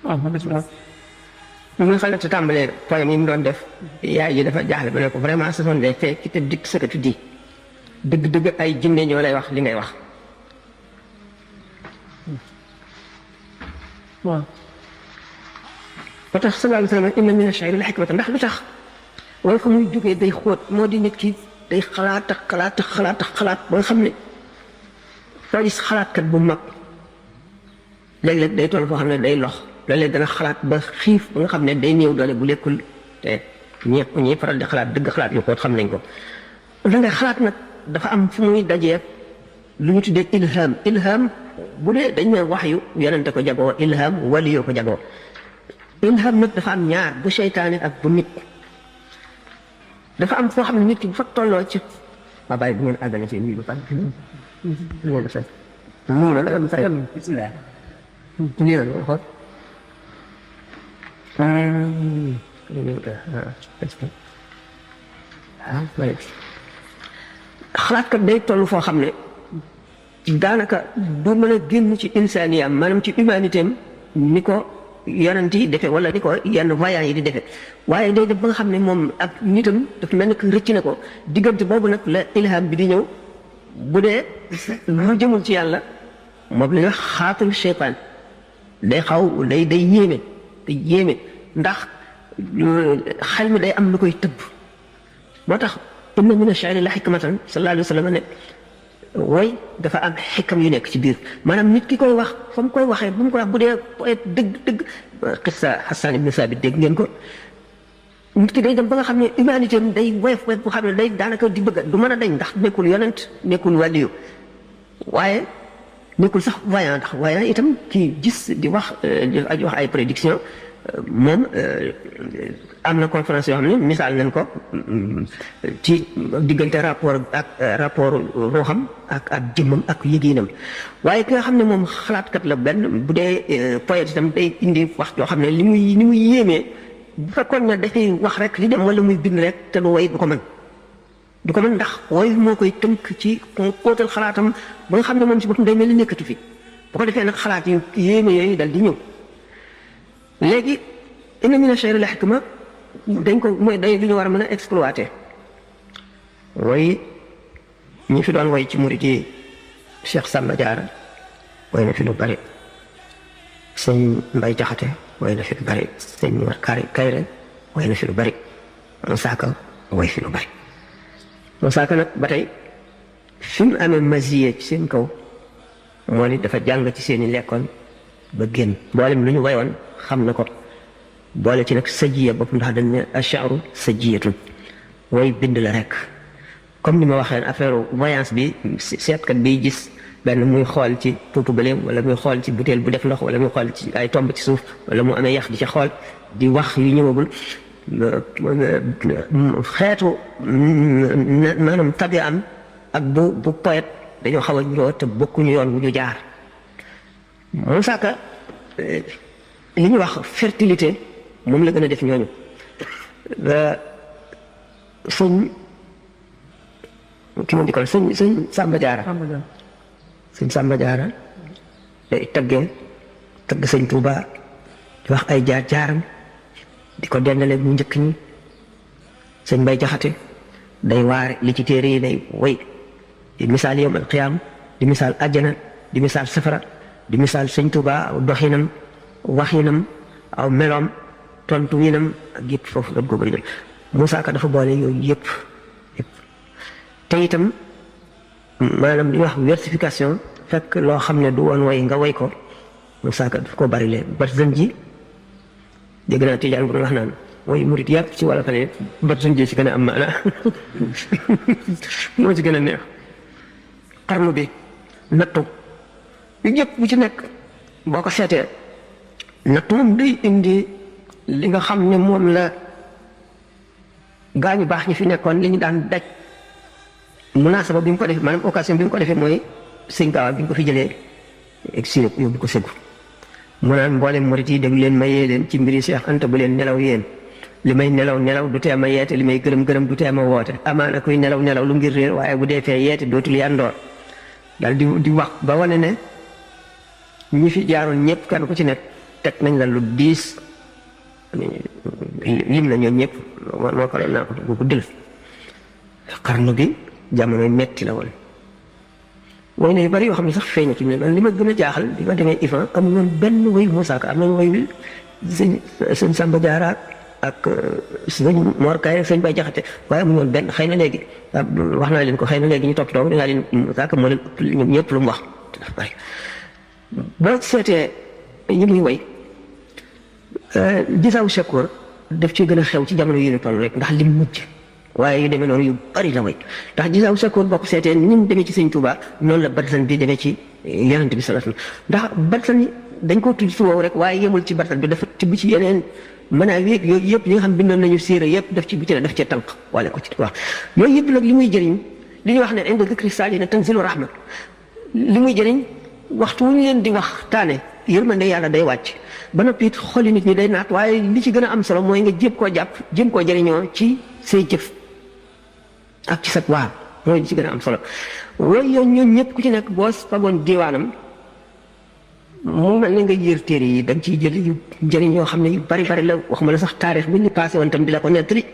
waaw bismillah mu ngi xale ci tàmbalee poème yi mu doon def yaay ji dafa jaaxle ba ne ko vraiment ce sont des faits qui te dictent ce que tu dis dëgg-dëgg ay jinne ñoo lay wax li ngay wax waaw ba tax sallallahu alayhi wa sallam inna min ash-shi'ri la hikmatan ndax lu tax wala fa muy jógee day xóot moo di nit ki day xalaat ba nga xam ne soo gis xalaatkat bu mag léeg-léeg day toll foo xam ne day lox léeg-léeg dana xalaat ba xiif ba nga xam ne day néew doole bu lekkul te ñi faral di xalaat dëgg xalaat yu xóot xam nañ ko da ngay xalaat nag dafa am fu muy dajee lu ñu tuddee ilham bu dee dañ ne wax yu yonente ko jagoo ilham wali yoo ko jagoo ilham nag dafa am ñaar bu seytaane ak bu nit dafa am foo xam ne nit ki bu fa tolloo ci ma bàyyi bu ngeen àggane fii nii ba pare ngeen say mu la la say bismillah nii la xool xalaatkat day toll foo xam ne daanaka du mën a génn ci insaaniyam maanaam ci humanité am ni ko yonent yi defe wala ni ko yenn voyant yi di defe waaye day def ba nga xam ne moom ak nitam dafa mel ni que rëcc na ko diggante boobu nag la ilham bi di ñëw bu dee lu jëmul ci yàlla moom la ñuy wax xaatul seytaan day xaw day yéeme ndax xel mi day am lu koy tëbb moo tax inna min ash-shi'ri la hikmatan sallallahu alayhi wa sallam ne way dafa am xikam yu nekk ci biir maanaam nit ki koy wax fa mu koy waxee bu mu ko wax bu dee poète dëgg xissa Hassan ibn Sabit dégg ngeen ko nit ki day dem ba nga xam ne humanité am day woyof bu xam ne day daanaka di bëgg du mën a dañ ndax nekkul yonent nekkul wàlliyu waaye nekkul sax voyant ndax voyant itam kii gis di wax ay prédiction moom am na conférence yoo xam ne misaal nañ ko ci diggante rapport ruuxam ak jëmmam ak yëgiinam waaye ki nga xam ne moom xalaatkat la benn bu dee poète itam day indi wax yoo xam ne li muy yéemee bu fekkoon ne dafay wax rek li dem wala muy bind rek te du way du ko mën ndax way moo koy tënk ci kóotal xalaatam ba nga xam ne moom si boppam day mel ni nekkatu fi bu ko defee nag xalaat yu yéeme yooyu dal di ñëw léegi inna min ash-shi'ri la hikma dañ ko mooy day lu ñu war a mën a exploiter way ñi fi doon way ci murid yi Cheikh Samba Diarra way na fi lu bari sëñ Mbay Jaxate way na fi lu bari sëñ Mor Kayre way na fi lu bari Moussa Ka way fi lu bari Moussa Ka nag ba tey fi mu amee masiye ci seen kaw moo ni dafa jàng ci seen i lekkoon ba génn mboolem lu ñu wayoon xam na ko boole ci nag sajiya bopp ndax dañ ne ash-sha'ru sajiyatun way bind la rek comme ni ma waxee affaire voyance bi seetkat bi gis benn muy xool ci puupu bëleem wala muy xool ci butéel bu def ndox wala muy xool ci ay tomb ci suuf wala mu amee yax di ca xool di wax yu ñëwagul xeetu maanaam tabi am ak bu poète dañoo xaw a ñuroo te bokkuñu yoon wu ñu jaar. Moussa Ka li ñuy wax fertilité moom la gën a def ñooñu sëñ ki ma di ko sëñ Samba Diarra sëñ Samba Diarra day tagg sëñ Touba di wax ay jaar-jaaram di ko dendale bu njëkk ñi. sëñ Bay Jaxate day waare li ci téere yi day way di misaal yawmal qiyaam di misaal àjjana di misaal safara di misaal sëñ Touba aw doxinam waxinam aw meloom tontu winam ak yëpp foofu la ko bëri. Moussa Ka dafa boole yooyu yëpp te itam maanaam li ñuy wax versification fekk loo xam ne du woon way nga way ko Moussa Ka dafa ko bari leen barzan ji dégg naa Tijaan bu doon wax naan way murit yàpp ci wala fane barzan ji ci gën a am maana moo ci gën a neex. xarnu bi nattu yu yëpp bu ci nekk boo ko seetee nattu moom day indi li nga xam ne moom la gaañu baax ñi fi nekkoon li ñu daan daj munaasaba bi mu ko defee maanaam occasion bi mu ko defee mooy sëñ Gaawa bi ñu ko fi jëlee exilé yóbbu ko Ségou mu naan mboolem murit yi déglu leen ma yee leen ci mbiri Seex Anta bu leen nelaw yéen li may nelaw du tee ma yeete li may gërëm du tee ma woote amaana kuy nelaw lu ngir réer waaye bu dee fee yeete dootul yandoor daal di wax ba wane ne ñi fi jaaroon ñëpp kan ku ci nekk teg nañ la lu diis lim na ñoom ñëpp moo ko doon naa ko bu guddal. xarnu bi jamono metti la woon way na yu bari yoo xam ne sax feeñatuñ ne man li ma gën a jaaxal bi ma demee IFAN amuñu woon benn way Moussa Ka am nañu way sëñ Samba Diarra ak sëñ Mor Kaye sëñ Bay Jaxate waaye amuñu woon benn xëy na léegi wax naa leen ko xëy na léegi ñu topp toog dangaa leen Moussa Ka moo leen ëpp ñoom ñëpp lu mu wax dafa bari boo seetee ñi muy way Gisaaw Shakoor daf ci gën a xew ci jamono yi ñu toll rek ndax lim mujj waaye yu demee noonu yu bari la way ndax Gisaaw Shakoor boo ko seetee ni mu demee ci sëñ Touba noonu la barzan bi demee ci Yonent bi sallallahu alayhi wasallam ndax barzan yi dañ koo tudd ci woowu rek waaye yemul ci barzan bi dafa tibb ci yeneen mën a wéeg yooyu yëpp yi nga xam bindoon nañu siira yëpp daf ci bu ci ne daf cee tànk wala ko ci wax yooyu yëpp nag li muy jëriñ li ñuy wax ne inda zikri saalihiina tanzilu rahma li muy jëriñ waxtu wu ñu leen di waxtaane yërmande yàlla day wàcc ba noppi it xoli nit ñi day naat waaye li ci gën a am solo mooy nga jéem koo jàpp jéem koo jëriñoo ci say jëf ak ci sa waar mooy li ci gën a am solo loolu yoon ñoom ñëpp ku ci nekk boo fagoon diwaanam mu mel ne nga yër téere yi da nga ciy jël yu njëriñ yoo xam ne yu bari la waxuma la sax taarix bi ñu passé woon tam di la ko nettali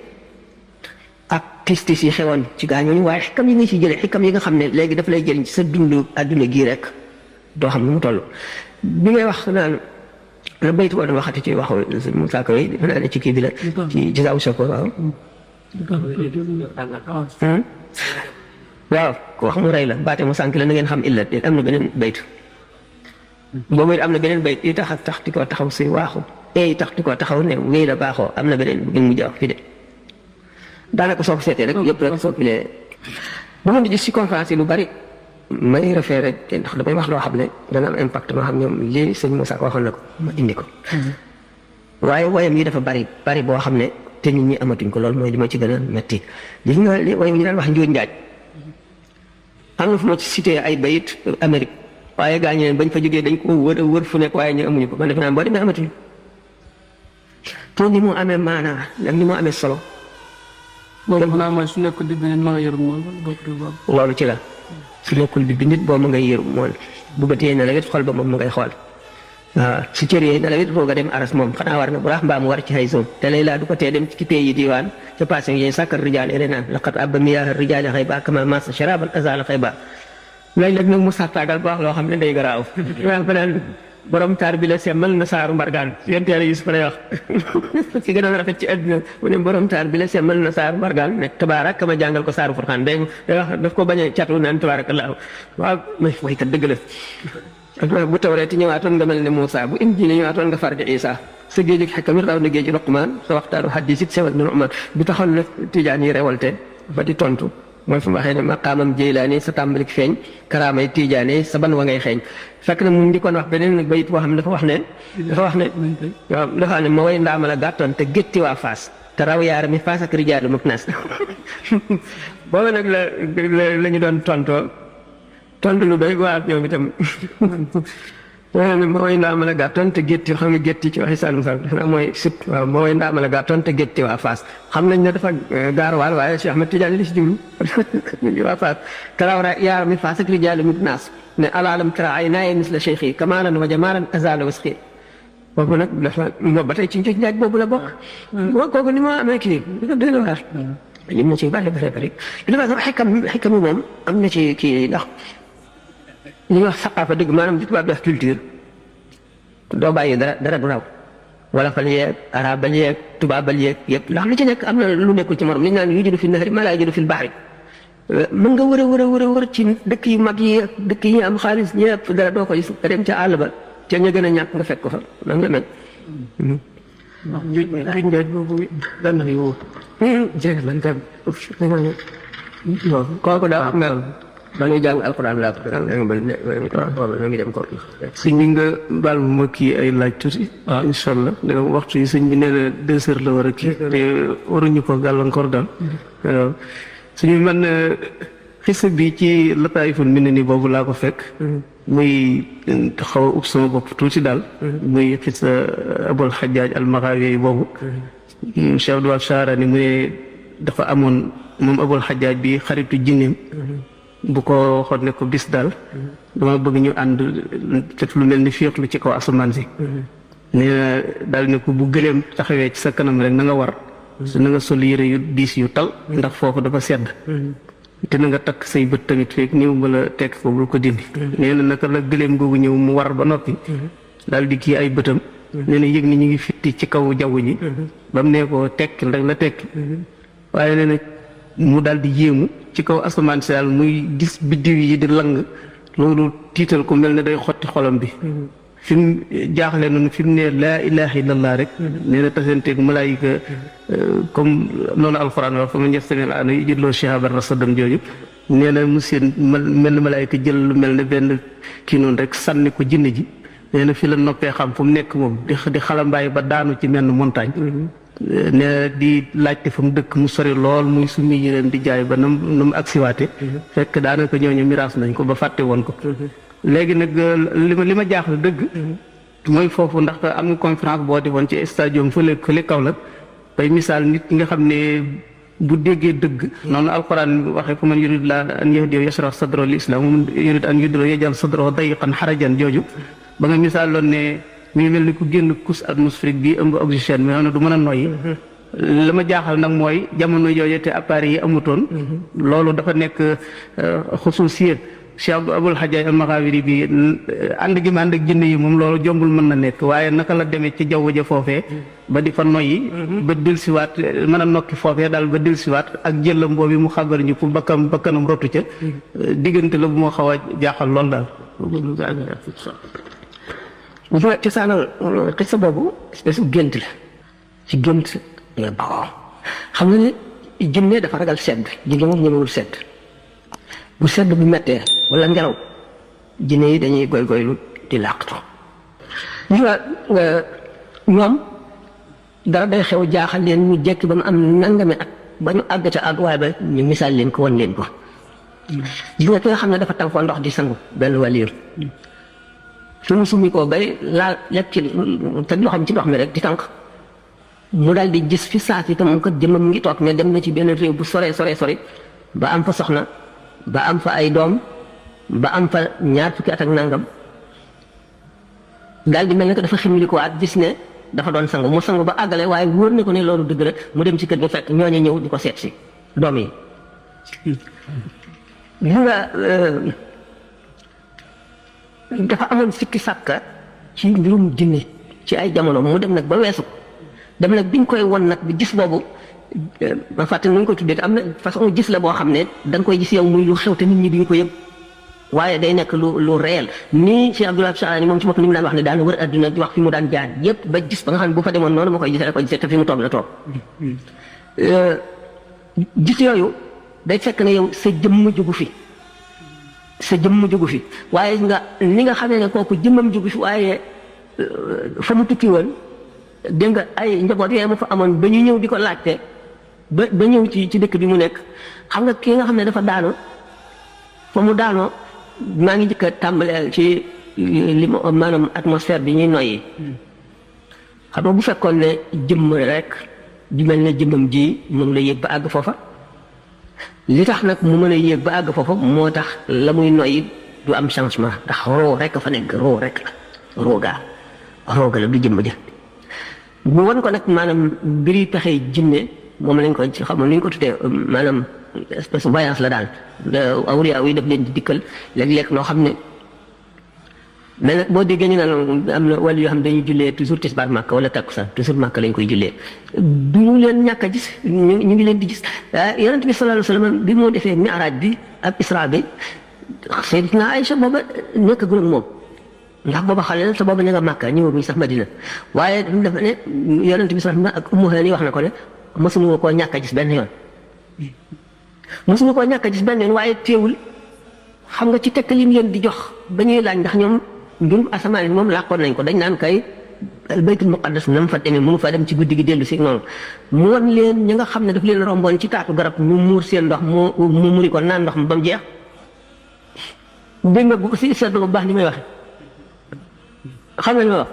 ak tistis yi xewoon ci gaañooñu waaye xikam yi nga ciy jëlee xikam yi nga xam ne léegi daf lay jëriñ ci sa dund àdduna gii rek doo xam nu mu toll bi ngay wax naan la baytu boo doon waxati ci waxu Moussa Ka yi defe naa ne ci kii bi la ci Gisaaw Shakoor waaw ko wax mu rey la baate mu sànk la na ngeen xam illa am na beneen baytu boobu am na beneen bayt yi tax di ko taxaw si waaxu yi tax di ko taxaw ne wéy la baaxoo am na beneen bu ngeen mujj wax fi de daanaka soo ko seetee rek yëpp rek soo pilee bu mën di gis ci conférence yi lu bari may référé te ndax damay wax loo xam ne dana am impact moo xam ñoom lii sëñ Moussa Ka waxoon na ko ma indi ko waaye woyam yi dafa bari boo xam ne te nit ñi amatuñ ko loolu mooy li ma ci gën a metti li nga woyam ñu daan wax njuuj njaaj am na fu ma ci cité ay bayit Amérique waaye gaañu leen bañ fa jógee dañ ko wër fu nekk waaye ñu amuñu ko man defe naa boo demee amatuñ te ni mu amee maanaa ak ni mu amee solo loolu xanaa mooy su nekkul di beneen ma nga yërëm moom loolu ci la su nekkul bi nit boo ma ngay yërëm moom bu bëtee na la wet xol ba moom ma ngay xool waaw su cëree na la wet foo nga dem aras moom xanaa war na bu raax mbaa mu war ci xay soom te lay laa du ko tee dem ci pays yi diwaan ca passé yi sàkkar rijaal ere naan laqad abba miyaa rijaali xëy ba kama masa sharaban azala xëy ba léeg-léeg nag mu sàttaagal ba wax loo xam ne day garaaw fanaan borom taar bi la semmal na saaru mbargaan yéen teel a Yuusuf lay wax ci gën a rafet ci àdduna mu ne borom taar bi la semmal na saaru mbargaan ne tabaarak ma jàngal ko saaru furxaan day wax daf ko bañ a catu naan tabaarakallaahu waaw waykat dëgg la bu tawreet ñëwaatoon nga mel ne Moussa bu Injiil ñëwaatoon nga far di Isa sa géej ak xikam raw na géej Luqmaan sa waxtaanu hadiis it sewal na Nu'maan bi taxoon na tijaan yi révolté ba di tontu mooy fu mu waxee ne maqaamam Jeylaani sa tàmbalik feeñ karaamay Tijaani sa ban wa ngay xeeñ fekk na mu ngi kon wax beneen bayit boo xam ne dafa wax ne waaw dafa ne ma way ndaama la gàttoon te gétti waa Faas te raw yaara mi Faas ak rijaalu muk nas boobu nag la ñu doon tontu lu doy waar ñoom itam ma way ndaama la gàttoon te gétti xam nga gétti ci waxi Saalum Saalum def naa mooy sut waaw ma way ndaama la gàttoon te gétti waa Faas xam nañ ne dafa gaarwaal waaye Cheikh Ahmed Tidiane li si jublu waa Faas te raw yaara mi Faas ak rijaalu muk nas ne alaalam tara ay naaye misla cheikh yi kamaalan wa jamaalan azala wasqi boobu nag dafa ba tey ci njëg njaaj boobu la bokk kooku ni ma amee kii di ko dina waar lim na ci bëri de toute façon xikam yi moom am na ci kii ndax li ñuy wax saqaafa dëgg maanaam di tubaab di wax culture doo bàyyi dara du raw wala fal yeeg arabal yeeg tubaabal yeeg yëpp ndax lu ci nekk am na lu nekkul ci morom li ñu naan yujudu fi nahri ma laa yujudu fil bahri mën nga wër ci dëkk yu mag yi ak dëkk yi am xaalis ñëpp dara doo ko gis nga dem ca àll ba ca ña gën a ñàkk nga fekk ko fa nan nga mel. njuñ boobu daan na yow. jërëjëf lan tam kooku daa xam nga dañuy jàng alxuraan laa ko daan ngi dem ko. sëñ bi nga baal ma kii ay laaj tuuti. waaw incha allah waxtu yi sëñ bi nee na 2 heures la war a kii. te waruñu ko gàllankoor daal. waaw suñu man xisa bi ci Lataa'iful Minani boobu laa ko fekk. muy xaw a ub sama bopp tuuti daal. muy xisa Abul Xajjaaj al-Maxaawi boobu. Cheikh Abdul Shaarani mu ne dafa amoon moom Abul Xajjaaj bi xaritu jinneem bu ko waxoon ne ko bis daal. dama bëgg ñu ànd te lu mel ni féexlu ci kaw asamaan si. nee na daal ne ko bu gëleem taxawee ci sa kanam rek na nga war. su na nga sol yére yu diis yu tal ndax foofu dafa sedd te na nga takk say bët tamit feeg ñëw ba la tekk ko bul ko dindi nee na naka la gëléem googu ñëw mu war ba noppi daal di kii ay bëtam nee na yëg ni ñu ngi fitti ci kaw jaww ji ba mu ne ko tekkil rek la tekki waaye nee na mu daal di yéemu ci kaw asamaan si daal muy gis biddiw yi di lang loolu tiital ko mel ne day xotti xolam bi fi mu jaaxle noonu fi mu ne laa ilaha illallah rek nee na tasanteeg malaayika comme noonu alxuraan wax fa ma njëstami ana yi jëlloo shihaban rasadan jooju nee na mu seen mel ne malaayika jël lu mel ne benn kii noonu rek sànni ko jinne ji nee na fi la noppee xam fu mu nekk moom di xalambaay ba daanu ci menn montagne nee na di laajte fa mu dëkk mu sori lool muy summi yéreem di jaay ba nam mu agsiwaate fekk daanaka ñooñu miraas nañ ko ba fàtte woon ko léegi nag li ma jaaxle dëgg mooy foofu ndax am nga conférence boo defoon ci stadium fële Kaolack bay misaal nit ki nga xam ne bu déggee dëgg noonu alquran waxee fa man yurid la an yahdiya yashrah sadra lil islam man yurid an yudra yajal sadrahu dayiqan harajan jooju ba nga misaal loon ne mi ngi mel ni ku génn couche atmosphérique bi ëmb oxygène mais xam ne du mën a noyyi la ma jaaxal nag mooy jamono jooju te appareil yi amutoon loolu dafa nekk xusuusiyet Cheikh Abul Xajjaaj al-Maxaawiri bi ànd gi ma ànd ak jinne yi moom loolu jombul mën na nekk waaye naka la demee ci jaww ja foofee ba di fa noyyi ba dellusiwaat mën a nokki foofee daal ba dellusiwaat ak jëllam boobu mu xabar ñu pour bakkanam rotu ca diggante la bu moo xaw a jaaxal lool daal ci saanal xisa boobu espèce u gént la ci gént nga baxoo xam nga ni jinne dafa ragal sedd jinne moom ñemewul sedd bu sedd bu mettee wala ngelaw jinne yi dañuy goylu di làqatu ñoom dara day xew jaaxal leen ñu jekki ba mu am nangami at ba ñu àgg ca àgguwaay ba ñu misaal leen ko wan leen ko gis nga ki nga xam ne dafa tànkoo ndox di sangu benn waliir su mu summi koo bay laal lekk ci te loxoom ci ndox mi rek di tànk mu daal di gis fi saat yi tam ko jëmmam ngi toog mais dem na ci benn réew bu sore ba am fa soxna ba am fa ay doom ba am fa 20 fukki at ak nangam daal di mel ne que dafa ximli ko waat gis ne dafa doon sangu mu sangu ba àggale waaye wóor na ko ne loolu dëgg rek mu dem ci kër gi fekk ñooñu ñëw di ko seet si doom yi li nga dafa amoon sikki sàkka ci mbirum jinne ci ay jamono mu dem nag ba weesu dem nag biñ koy won nag bi gis boobu ma fàtte nu ñu ko tuddee am na façon gis la boo xam ne da nga koy gis yow muy lu xew te nit ñi duñu ko yëg waaye day nekk lu réel nii Cheikh Abdoulaye Saani moom ci bopp ni mu daan wax ne daan wër adduna di wax fi mu daan jaar yëpp ba gis ba nga xam ne bu fa demoon noonu ma koy gisee te fi mu toog la toog gis yooyu day fekk ne yow sa jëmm jógu fi sa jëmm jógu fi waaye ni nga xamee ne kooku jëmmam jógu fi waaye fa mu tukki woon dégg nga ay njaboot yooyu ma fa amoon ba ñu ñëw di ko laajte ba ñëw ci dëkk bi mu nekk xam nga kii nga xam ne dafa daanu fa mu daanoo maa ngi njëkk a tàmbalee ci li maanaam atmosphère bi ñuy noyyi xam nga bu fekkoon ne jëmm rek ju mel ne jëmmam ji moom la yéeg ba àgg foofa li tax nag mu mën a yéeg ba àgg foofa moo tax la muy noyyi du am changement ndax roo rek fa nekk roo rek la rooga la du jëmm ja ñu wan ko nag maanaam mbiri pexe jinne moom lañ ko ci xamoon ni ñu ko tuddee maanaam espèce voyance la daal awliya yi daf leen di dikkal léeg-léeg loo xam ne mais nag boo déggee ñu naan am na wàllu yoo xam ne dañuy jullee toujours tisbaar Màkka wala takkusaan toujours Màkka lañ koy jullee du ñu leen ñàkk a gis ñu ngi leen di gis yonent bi sallallahu alayhi wa sallam bi moo defee mi'raaj bi ak isra bi Sayyidatuna Aïcha booba nekkagul ak moom ndax booba xale la te booba ña nga Màkka ñëwaguñ sax Madina waaye dafa ne yonent bi sallallahu alayhi wa sallam ak Ummu Haani wax na ko ne mosuñu koo ñàkk a gis benn yoon mosuñu koo ñàkk a gis benn yoon waaye teewul xam nga ci tekk lim leen di jox ba ñuy laaj ndax ñoom mbirum asamaan moom làqoon nañ ko dañ naan kay baytul muqaddas na mu fa demee mënu fa dem ci guddi gi dellu si noonu mu won leen ñi nga xam ne daf leen romboon ci taatu garab ñu muur seen ndox mu muri ko naan ndox mi ba mu jeex dégg nga bu si seetlu bu baax li may waxe xam nga li ma wax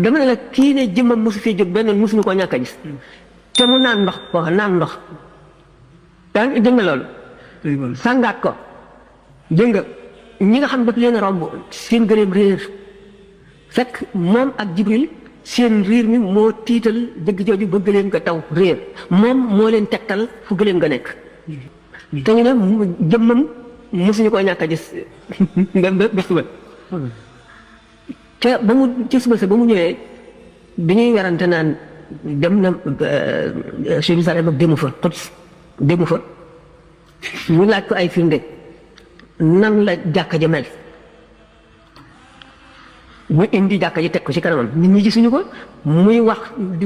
dama ne la kii ne jëmmam mosu fee jóg benn mosuñu koo ñàkk a gis te mu naan ndox koo naan ndox daa ngi dégg nga loolu sàngaat ko dégg nga ñi nga xam daf leen romb seen gëléem réer fekk moom ak Jibril seen riir mi moo tiital dëgg jooju ba gëléem nga taw réer moom moo leen tegtal fu gëléem nga nekk te ñu ne jëmmam mosuñu koo ñàkk a gis ba suba te ba mu ci suba sa ba mu ñëwee bi ñuy werante naan dem na Jérusalem ak demu fa Quds demu fa ñu laaj ko ay firnde nan la jàkka ja mel mu indi jàkka ji teg ko ci kanamam nit ñi gisuñu ko muy wax di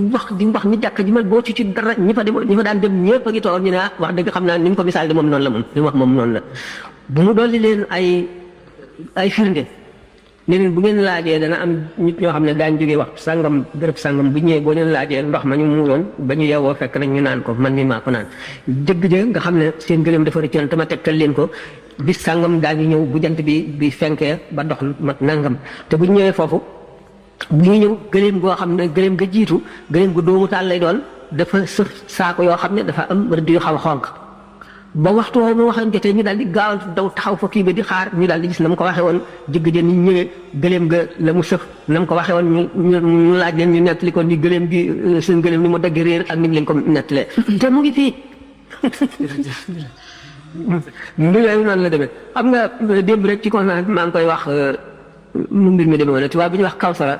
wax ni jàkka ji mel boo ci dara ñi fa daan dem ñëpp a ngi toog ñu ne wax dëgg xam naa ni mu ko misaal de moom noonu la moom li mu wax moom noonu la bu mu dolli leen ay firnde ne leen bu ngeen laajee dana am nit ñoo xam ne daañ jógee wax sàngam bërëb sàngam bu ñëwee boo leen laajee ndox ma ñu muuroon ba ñu yeewoo fekk nañ ñu naan ko man mi maa ko naan jëgg ja nga xam ne seen gëléem dafa rëccoon te ma tegtal leen ko bis sàngam daa ngi ñëw bu jant bi fenkee ba dox mat nangam te bu ñëwee foofu bu ñuy ñëw gëléem goo xam ne gëléem ga jiitu gëléem gu doomu taal lay doon dafa sëf saako yoo xam ne dafa am rëdd yu xaw a xonq ba waxtu woo mu waxoon jotee ñu daal di gaaw daw taxaw fa kii ba di xaar ñu daal di gis na mu ko waxee woon jëgg jën ñu ñëwee gëléem ga la mu sëf na mu ko waxee woon ñu laaj leen ñu nettali ko ni gëléem gi seen gëléem ni mu dagg réer ak ni mu leen ko nettalee te mu ngi fii mbir yooyu noonu la demee xam nga démb rek ci conférence maa ngi koy wax mu mbir mi demee woon tubaab bi ñuy wax kawsara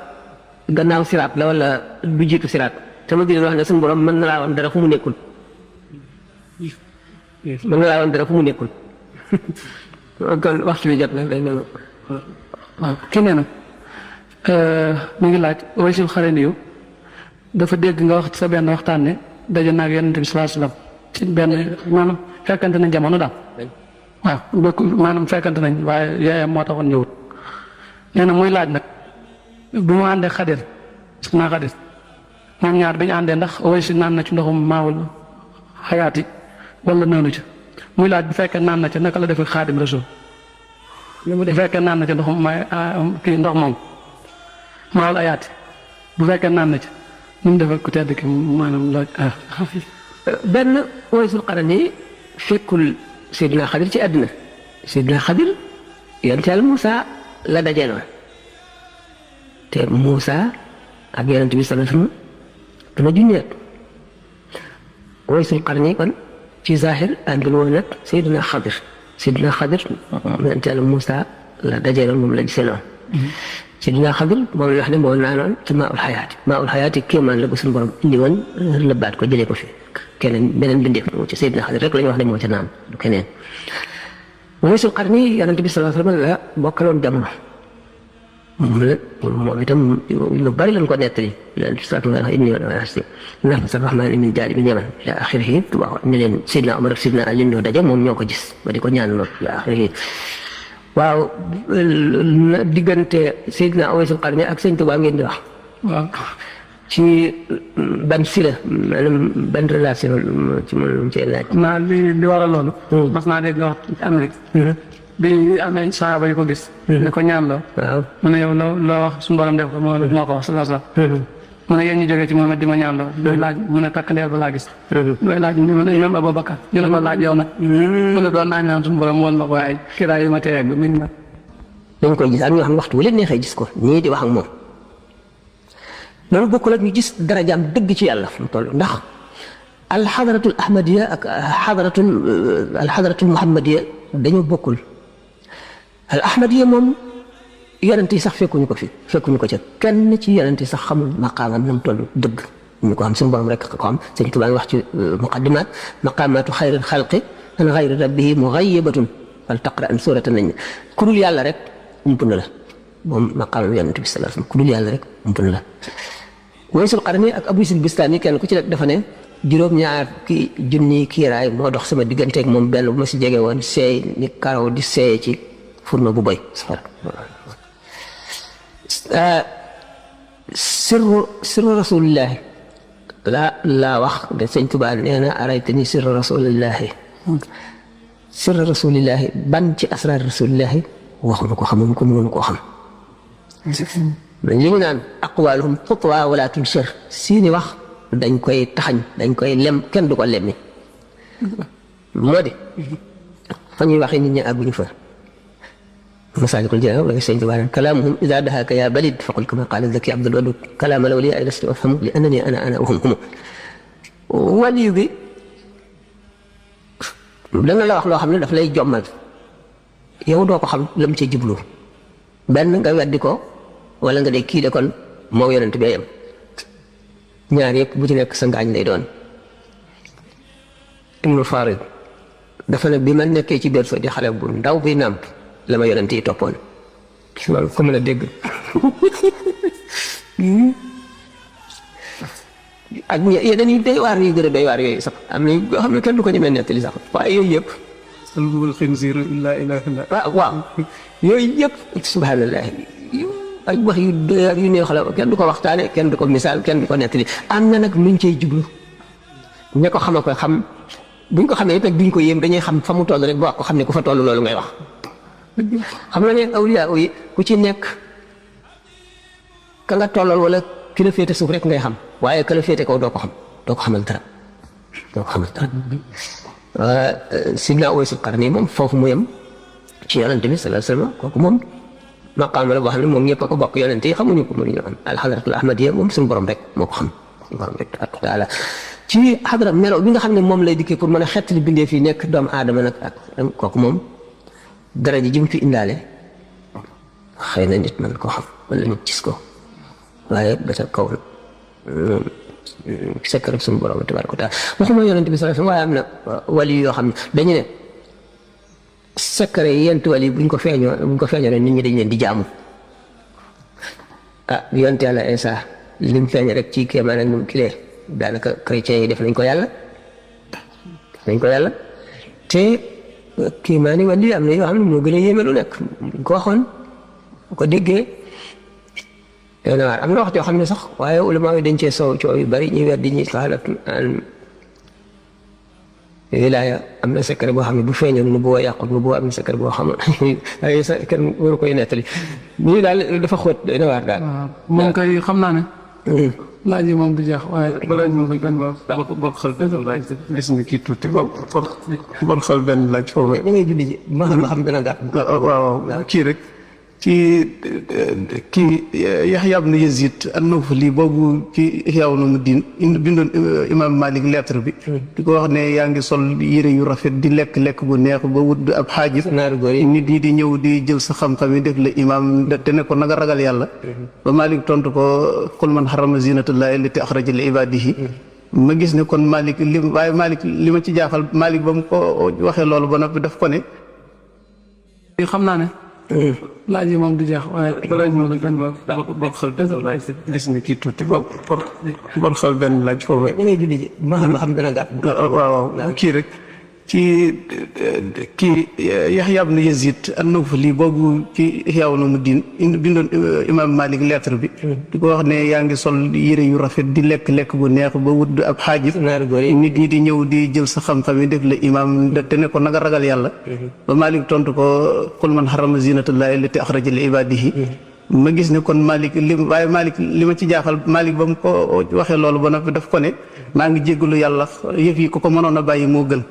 gannaaw siraat la wala du jiitu siraat te ma gën wax ne suñu borom mën na laa woon dara fu mu nekkul mën na laa woon dara fu mu nekkul kon waxtu bi jot na day nenu waaw kii nee na mu ngi laaj Waysul Xaraniyu dafa dégg nga wax ci sa benn waxtaan ne daje naag Yonent bi sallallahu alayhi wasallam ci benn maanaam fekkante nañ jamono daal waaw maanaam fekkante nañ waaye yaayam moo taxoon ñëwut nee na muy laaj nag bu mu àndee Xadir naa Xadir moom ñaar bi ñu àndee ndax Waysul naan na ci ndoxum maawul xayaati wala naanu ca muy laaj bu fekkee naan na ca naka la defee Xaadim Rasul bu fekkee naan na ca ndoxum kii ndox moom maawul ayaati bu fekkee naan na ca nu mu defee ku tedd ki maanaam lool benn Waysul Qarani fekkul Seydina Xadir ci àdduna Seydina Xadir yonent Yàlla Moussa la dajee noonu te Moussa ak yonent bi sallallahu alayhi wasallam dama junneet Waysul Qarani kon ci zahir àndul woon nag Seydina Xadir yonent Yàlla Moussa la dajee noonu moom la gisee noonu Seydina Xadir moom la wax ne moo naanoon ci maa ul xayaati kéemaan la bu suñu borom indi woon lëbbaat ko jëlee ko fi keneen beneen bindeef moo ci Seydina Xadir rek la ñu wax ne moo ca naan du keneen Waysul Qarni yonent bi sallallahu alayhi wa sallam la bokkaloon jamono moom itam lu bari lañ ko nettali leen salaatu nga inni wasi nafsa rahmaan min jaari bi yaman ila axirihi wax ne leen Seydina Omar ak Seydina Ali ñoo daje moom ñoo ko gis ba di ko ñaan lool ila axirihi waaw diggante Seydina Uwaysul Qarni ak Sëñ Tuubaa ngeen di wax waaw ci ban sila maanaam ban relation ci mën cee laaj naa li waral loolu mas naa dégg nga wax ci Amérique bi amee saaba yi ko gis ne ko ñaan loo waaw mu ne yow loo wax suñu borom def ko moo ko wax sallallahu alayhi wasallam mu ne yéen ñu jógee ci Muhammad di ma ñaan loo doy laaj mu ne takk leer ba laa gis doy laaj ñu ne imam Abubakar ñu ne ko laaj yow nag mu ne doon naa ñaan suñu borom woon ma ko waaye kiraay yi ma tee yegg min na dañ koy gis am ñoo xam ne waxtu wu leen neexee gis ko ñii di wax ak moom loolu bokkul ak ñu gis darajaam dëgg ci yàlla fu mu toll ndax alxadaratul ahmadiya ak alxadaratul muhammadiya dañoo bokkul al ahmadiya moom yonent yi sax fekkuñu ko ca kenn ci yonent yi sax xamul maqaamam na mu toll dëgg ñu ko xam suñu borom rek ko xam Sëñ Tuubaa ngi wax ci muqaddimaat maqaamaatu xayril xalqi an xayri rabbihi mughayyibatun fal taqra an suurata nañ ku dul yàlla rek ump na la moom maqaamam yonent bi sallallahu alayhi wasallam ku dul yàlla rek ump na la Uwaysul Qarni ak Abu Yazid Bistami kenn ku ci nekk dafa ne juróom-ñaar junni kiiraay moo dox sama digganteeg moom benn bu ma si jege woon seey ni karaw di seey ci furno bu boy sirru rasulillahi laa wax de Sëñ Tuubaa nee na araytani sirru rasulillahi ban ci asraar rasulillahi waxuñu ko xamuñu ko mënuñu koo xam dañ li mu naan aqwaaluhum xutwa wala tunshar seeni wax dañ koy taxañ dañ koy lem kenn du ko lemmi moo di fa ñuy waxee nit ñi àgguñu fa masaalikul jinaan wala Sëñ Tuubaa naan kalaamuhum idaa dahaaka yaa balid faqul kama qaala zaki abdul wadud kalaama lawliyaa lastu afhamu li annani ana wa hum waliyu bi dana la wax loo xam ne daf lay jommal yow doo ko xam lam ca jublu benn nga weddi ko wala nga de kii de kon moo yonent bee yam ñaar yëpp bu ci nekk sa ngaañ lay doon Ibnu Farid dafa ne bi ma nekkee ci berceau di xale bu ndaw bi nàmp la ma yonent yi toppoon loolu ko mën a dégg ak yeneen yi doy waar yu gën a doy waar yooyu sax am na yoo xam ne kenn du ko ñemee nettali sax waaye yooyu yëpp salbul xinziir illaa ilaaha waaw yooyu yëpp subhanallah ay wax yu doy waar yu neex la kenn du ko waxtaane kenn du ko misaal kenn du ko nettali am na nag luñ cey jublu ña ko xama ko xam buñ ko xamee nag duñ ko yéem dañuy xam fa mu toll rek ba wax ko xam ne ku fa toll loolu ngay wax xam na ne awliyaa yi ku ci nekk ka nga tollal wala ki la féete suuf rek ngay xam waaye ka la féete kaw doo ko xam doo ko xamal dara Sidna Uwaysul Qarni moom foofu mu yem ci yonent bi sallallahu alayhi wasallam kooku moom maqaam la boo xam ne moom ñëpp a ko bokk yonent yi xamuñu ko mënuñu am alxadratul ahmadiyya moom suñu borom rek moo ko xam suñu borom rek taala ci xadra melo bi nga xam ne moom lay dikkee pour mën a xettali bindee fii nekk doomu aadama nag ak kooku moom dara ji mu fi indaale xëy na nit mën koo xam wala nit gis ko waaye ba ca kaw sekk rek suñu borom tabaaraka wa taala waxuma yonent bi sallallahu alayhi wasallam waaye am na wali yoo xam ne dañu ne secret yent wali buñ ko feeñoo rek nit ñi dañ leen di jaamu yonent yàlla Isa lim feeñ rek ci kéemaan ak nu mu kilee daanaka chrétiens yi def nañ ko yàlla te kéemaani wali am na yoo xam ne moo gën a yéeme lu nekk buñ ko waxoon bu ko déggee am na wax joo xam ne sax waaye ulama yi dañ cee coow yu bari ñuy weddi ñi xaalat wilaaya am na secret boo xam ne bu feeñoon nu boo yàqut nu boo am na secret boo xam ne ay sa kenn waru koy nettali nii daal dafa xóot doy na waar daal. waaw moom kay xam naa ne. laaj yi moom du jeex waaye balaa ñu mën boo xel gis nga kii tuuti bon xel benn laaj foofu da ngay julli ji ma xam dana gàtt. waaw kii rek ci kii Yaxya ibn Yazid an-Nawfali boobu ci Ihya Ulumuddin bindoon Imam Malik lettre bi di ko wax ne yaa ngi sol yére yu rafet di lekk bu neex ba wut ab xaajir nit ñi di ñëw di jël sa xam-xam yi def la imam te ne ko na nga ragal yàlla ba Malik tontu ko qul man harrama zinatallahi allati axraja li ibadihi ma gis ne kon Malik li ma ci jaaxal Malik ba mu ko waxee loolu ba noppi daf ko ne xam naa ne laaj yi moom du jeex waaye balaa ñu mën a bokk xel des na kii tuuti bokk xel benn laaj foofu. da ngay julli ji ma xam dana gàtt. waaw kii rek ci kii Yaxya ibn Yazid an-Nawfali boobu ci Ihya Ulumuddin bindoon Imam Malik lettre bi. di ko wax ne yaa ngi sol yére yu rafet di lekk bu neex ba wut ab xaajib. nit ñi di ñëw di jël sa xam-xam yi def la imam te ne ko nanga ragal yàlla. ba Malik tontu ko qul man harrama zinatallahi allati axraja li ibadihi. ma gis ne kon Malik li ma ci jaaxal Malik ba mu ko waxee loolu ba noppi daf ko ne maa ngi jéggalu yàlla yëf yi ko mënoon a bàyyi moo gën.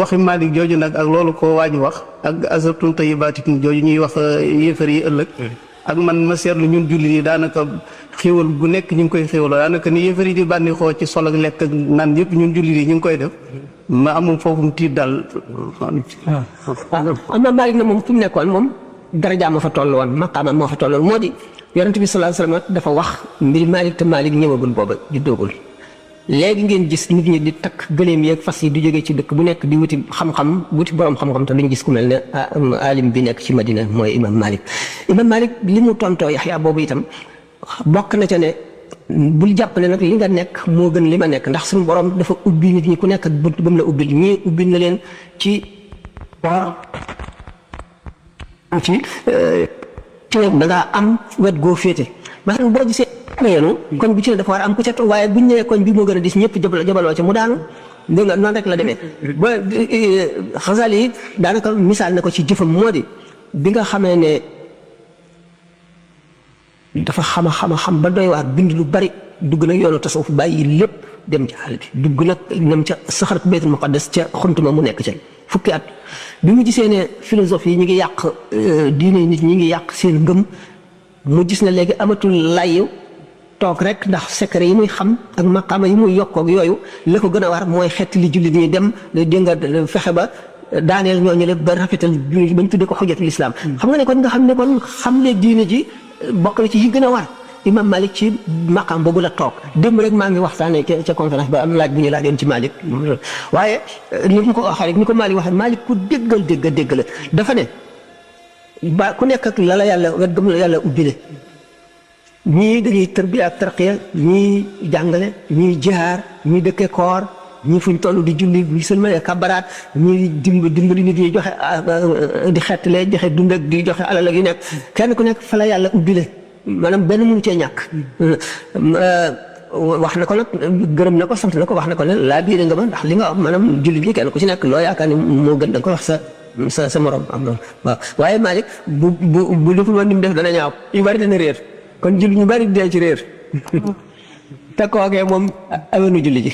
waxi Malik jooju nag ak loolu ko waaj wax ak azabtum tayyibaatikum jooju ñuy wax yéefar yi ëllëg ak man ma seetlu ñun jullit yi daanaka xéwal bu nekk ñu ngi koy xéwaloo daanaka ni yéefar yi di bànneexoo ci sol ak lekk ak naan yëpp ñun jullit yi ñu ngi koy def ma amul foofu mu tiit daal. am na Malik na moom fi mu nekkoon moom daraja ma fa toll woon maqaama moo fa toll woon moo di yonent bi sallallahu alayhi wasallam dafa wax mbir Malik te Malik ñëwagul booba juddoogul. léegi ngeen gis nit ñi di takk gëléem yeeg fas yi di jógee ci dëkk bu nekk di wuti xam-xam wuti borom xam-xam te duñ gis ku mel ne alim bi nekk ci Madina mooy imam Malik. imam Malik li mu tontoo Yaxya boobu itam bokk na ca ne bul jàpp ne nag li nga nekk moo gën li ma nekk ndax suñu borom dafa ubbi nit ñi ku nekk ak bunt ba mu la ubbil ñii ubbil na leen ci da ngaa am wet goo féete maanaam boo gisee yenu koñ bu ci ne dafa war a am ku ca toog waaye buñ nee koñ bi moo gën a dis ñëpp jabaloo ca mu daanu dégg nga noonu rek la demee ba Xasali yi daanaka misaal na ko ci jëfam moo di bi nga xamee ne dafa xam ba doy waar bind lu bari dugg nag yoonu tasawuf bàyyi lépp dem ci àll bi dugg nag nam ca saxarat Baytul Muqaddas ca xuntuma mu nekk ca fukki at bi mu gisee ne philosophie yi ñu ngi yàq diine nit ñi ngi yàq seen ngëm mu gis ne léegi amatul layu toog rek ndax secret yi muy xam ak maqaama yi muy yokkoog yooyu la ko gën a war mooy xeet li jullit ñi dem dégg nga fexe ba daaneel ñooñu la ba rafetal jullit bañ tuddee ko xujjatul islam. xam nga ne kon nga xam ne kon xam le diine ji bokk na ci yi gën a war imam Malik ci maqaam boobu la toog démb rek maa ngi waxtaanee ca conférence ba am laaj bu ñu laajoon ci Malik waaye ni mu ko waxee rek ni ko Malik waxee Malik ku dégg la dafa ne ba ku nekk ak la yàlla wet gëm la yàlla ubbile ñii dañuy tërbiya ak tarqiya ñii jàngale ñii jihaar ñii dëkke koor ñii fuñ toll di julli bu sëlmalee kabaraat ñii dimbali nit ñi joxe di xettalee joxe dund ak di joxe alal ak yu nekk kenn ku nekk fa la yàlla ubbile maanaam benn mënu cee ñàkk wax na ko nag gërëm na ko sant na ko wax na ko ne laa biire nga ma ndax li nga wax maanaam jullit yi kenn ku ci nekk loo yaakaar ni moo gën da nga ko wax sa morom am loolu waaw waaye Malik bu deful woon ni mu def dana ñaaw yu bari dana réer kon julli ñu bari dee ci réer te kookee moom awenu julli ji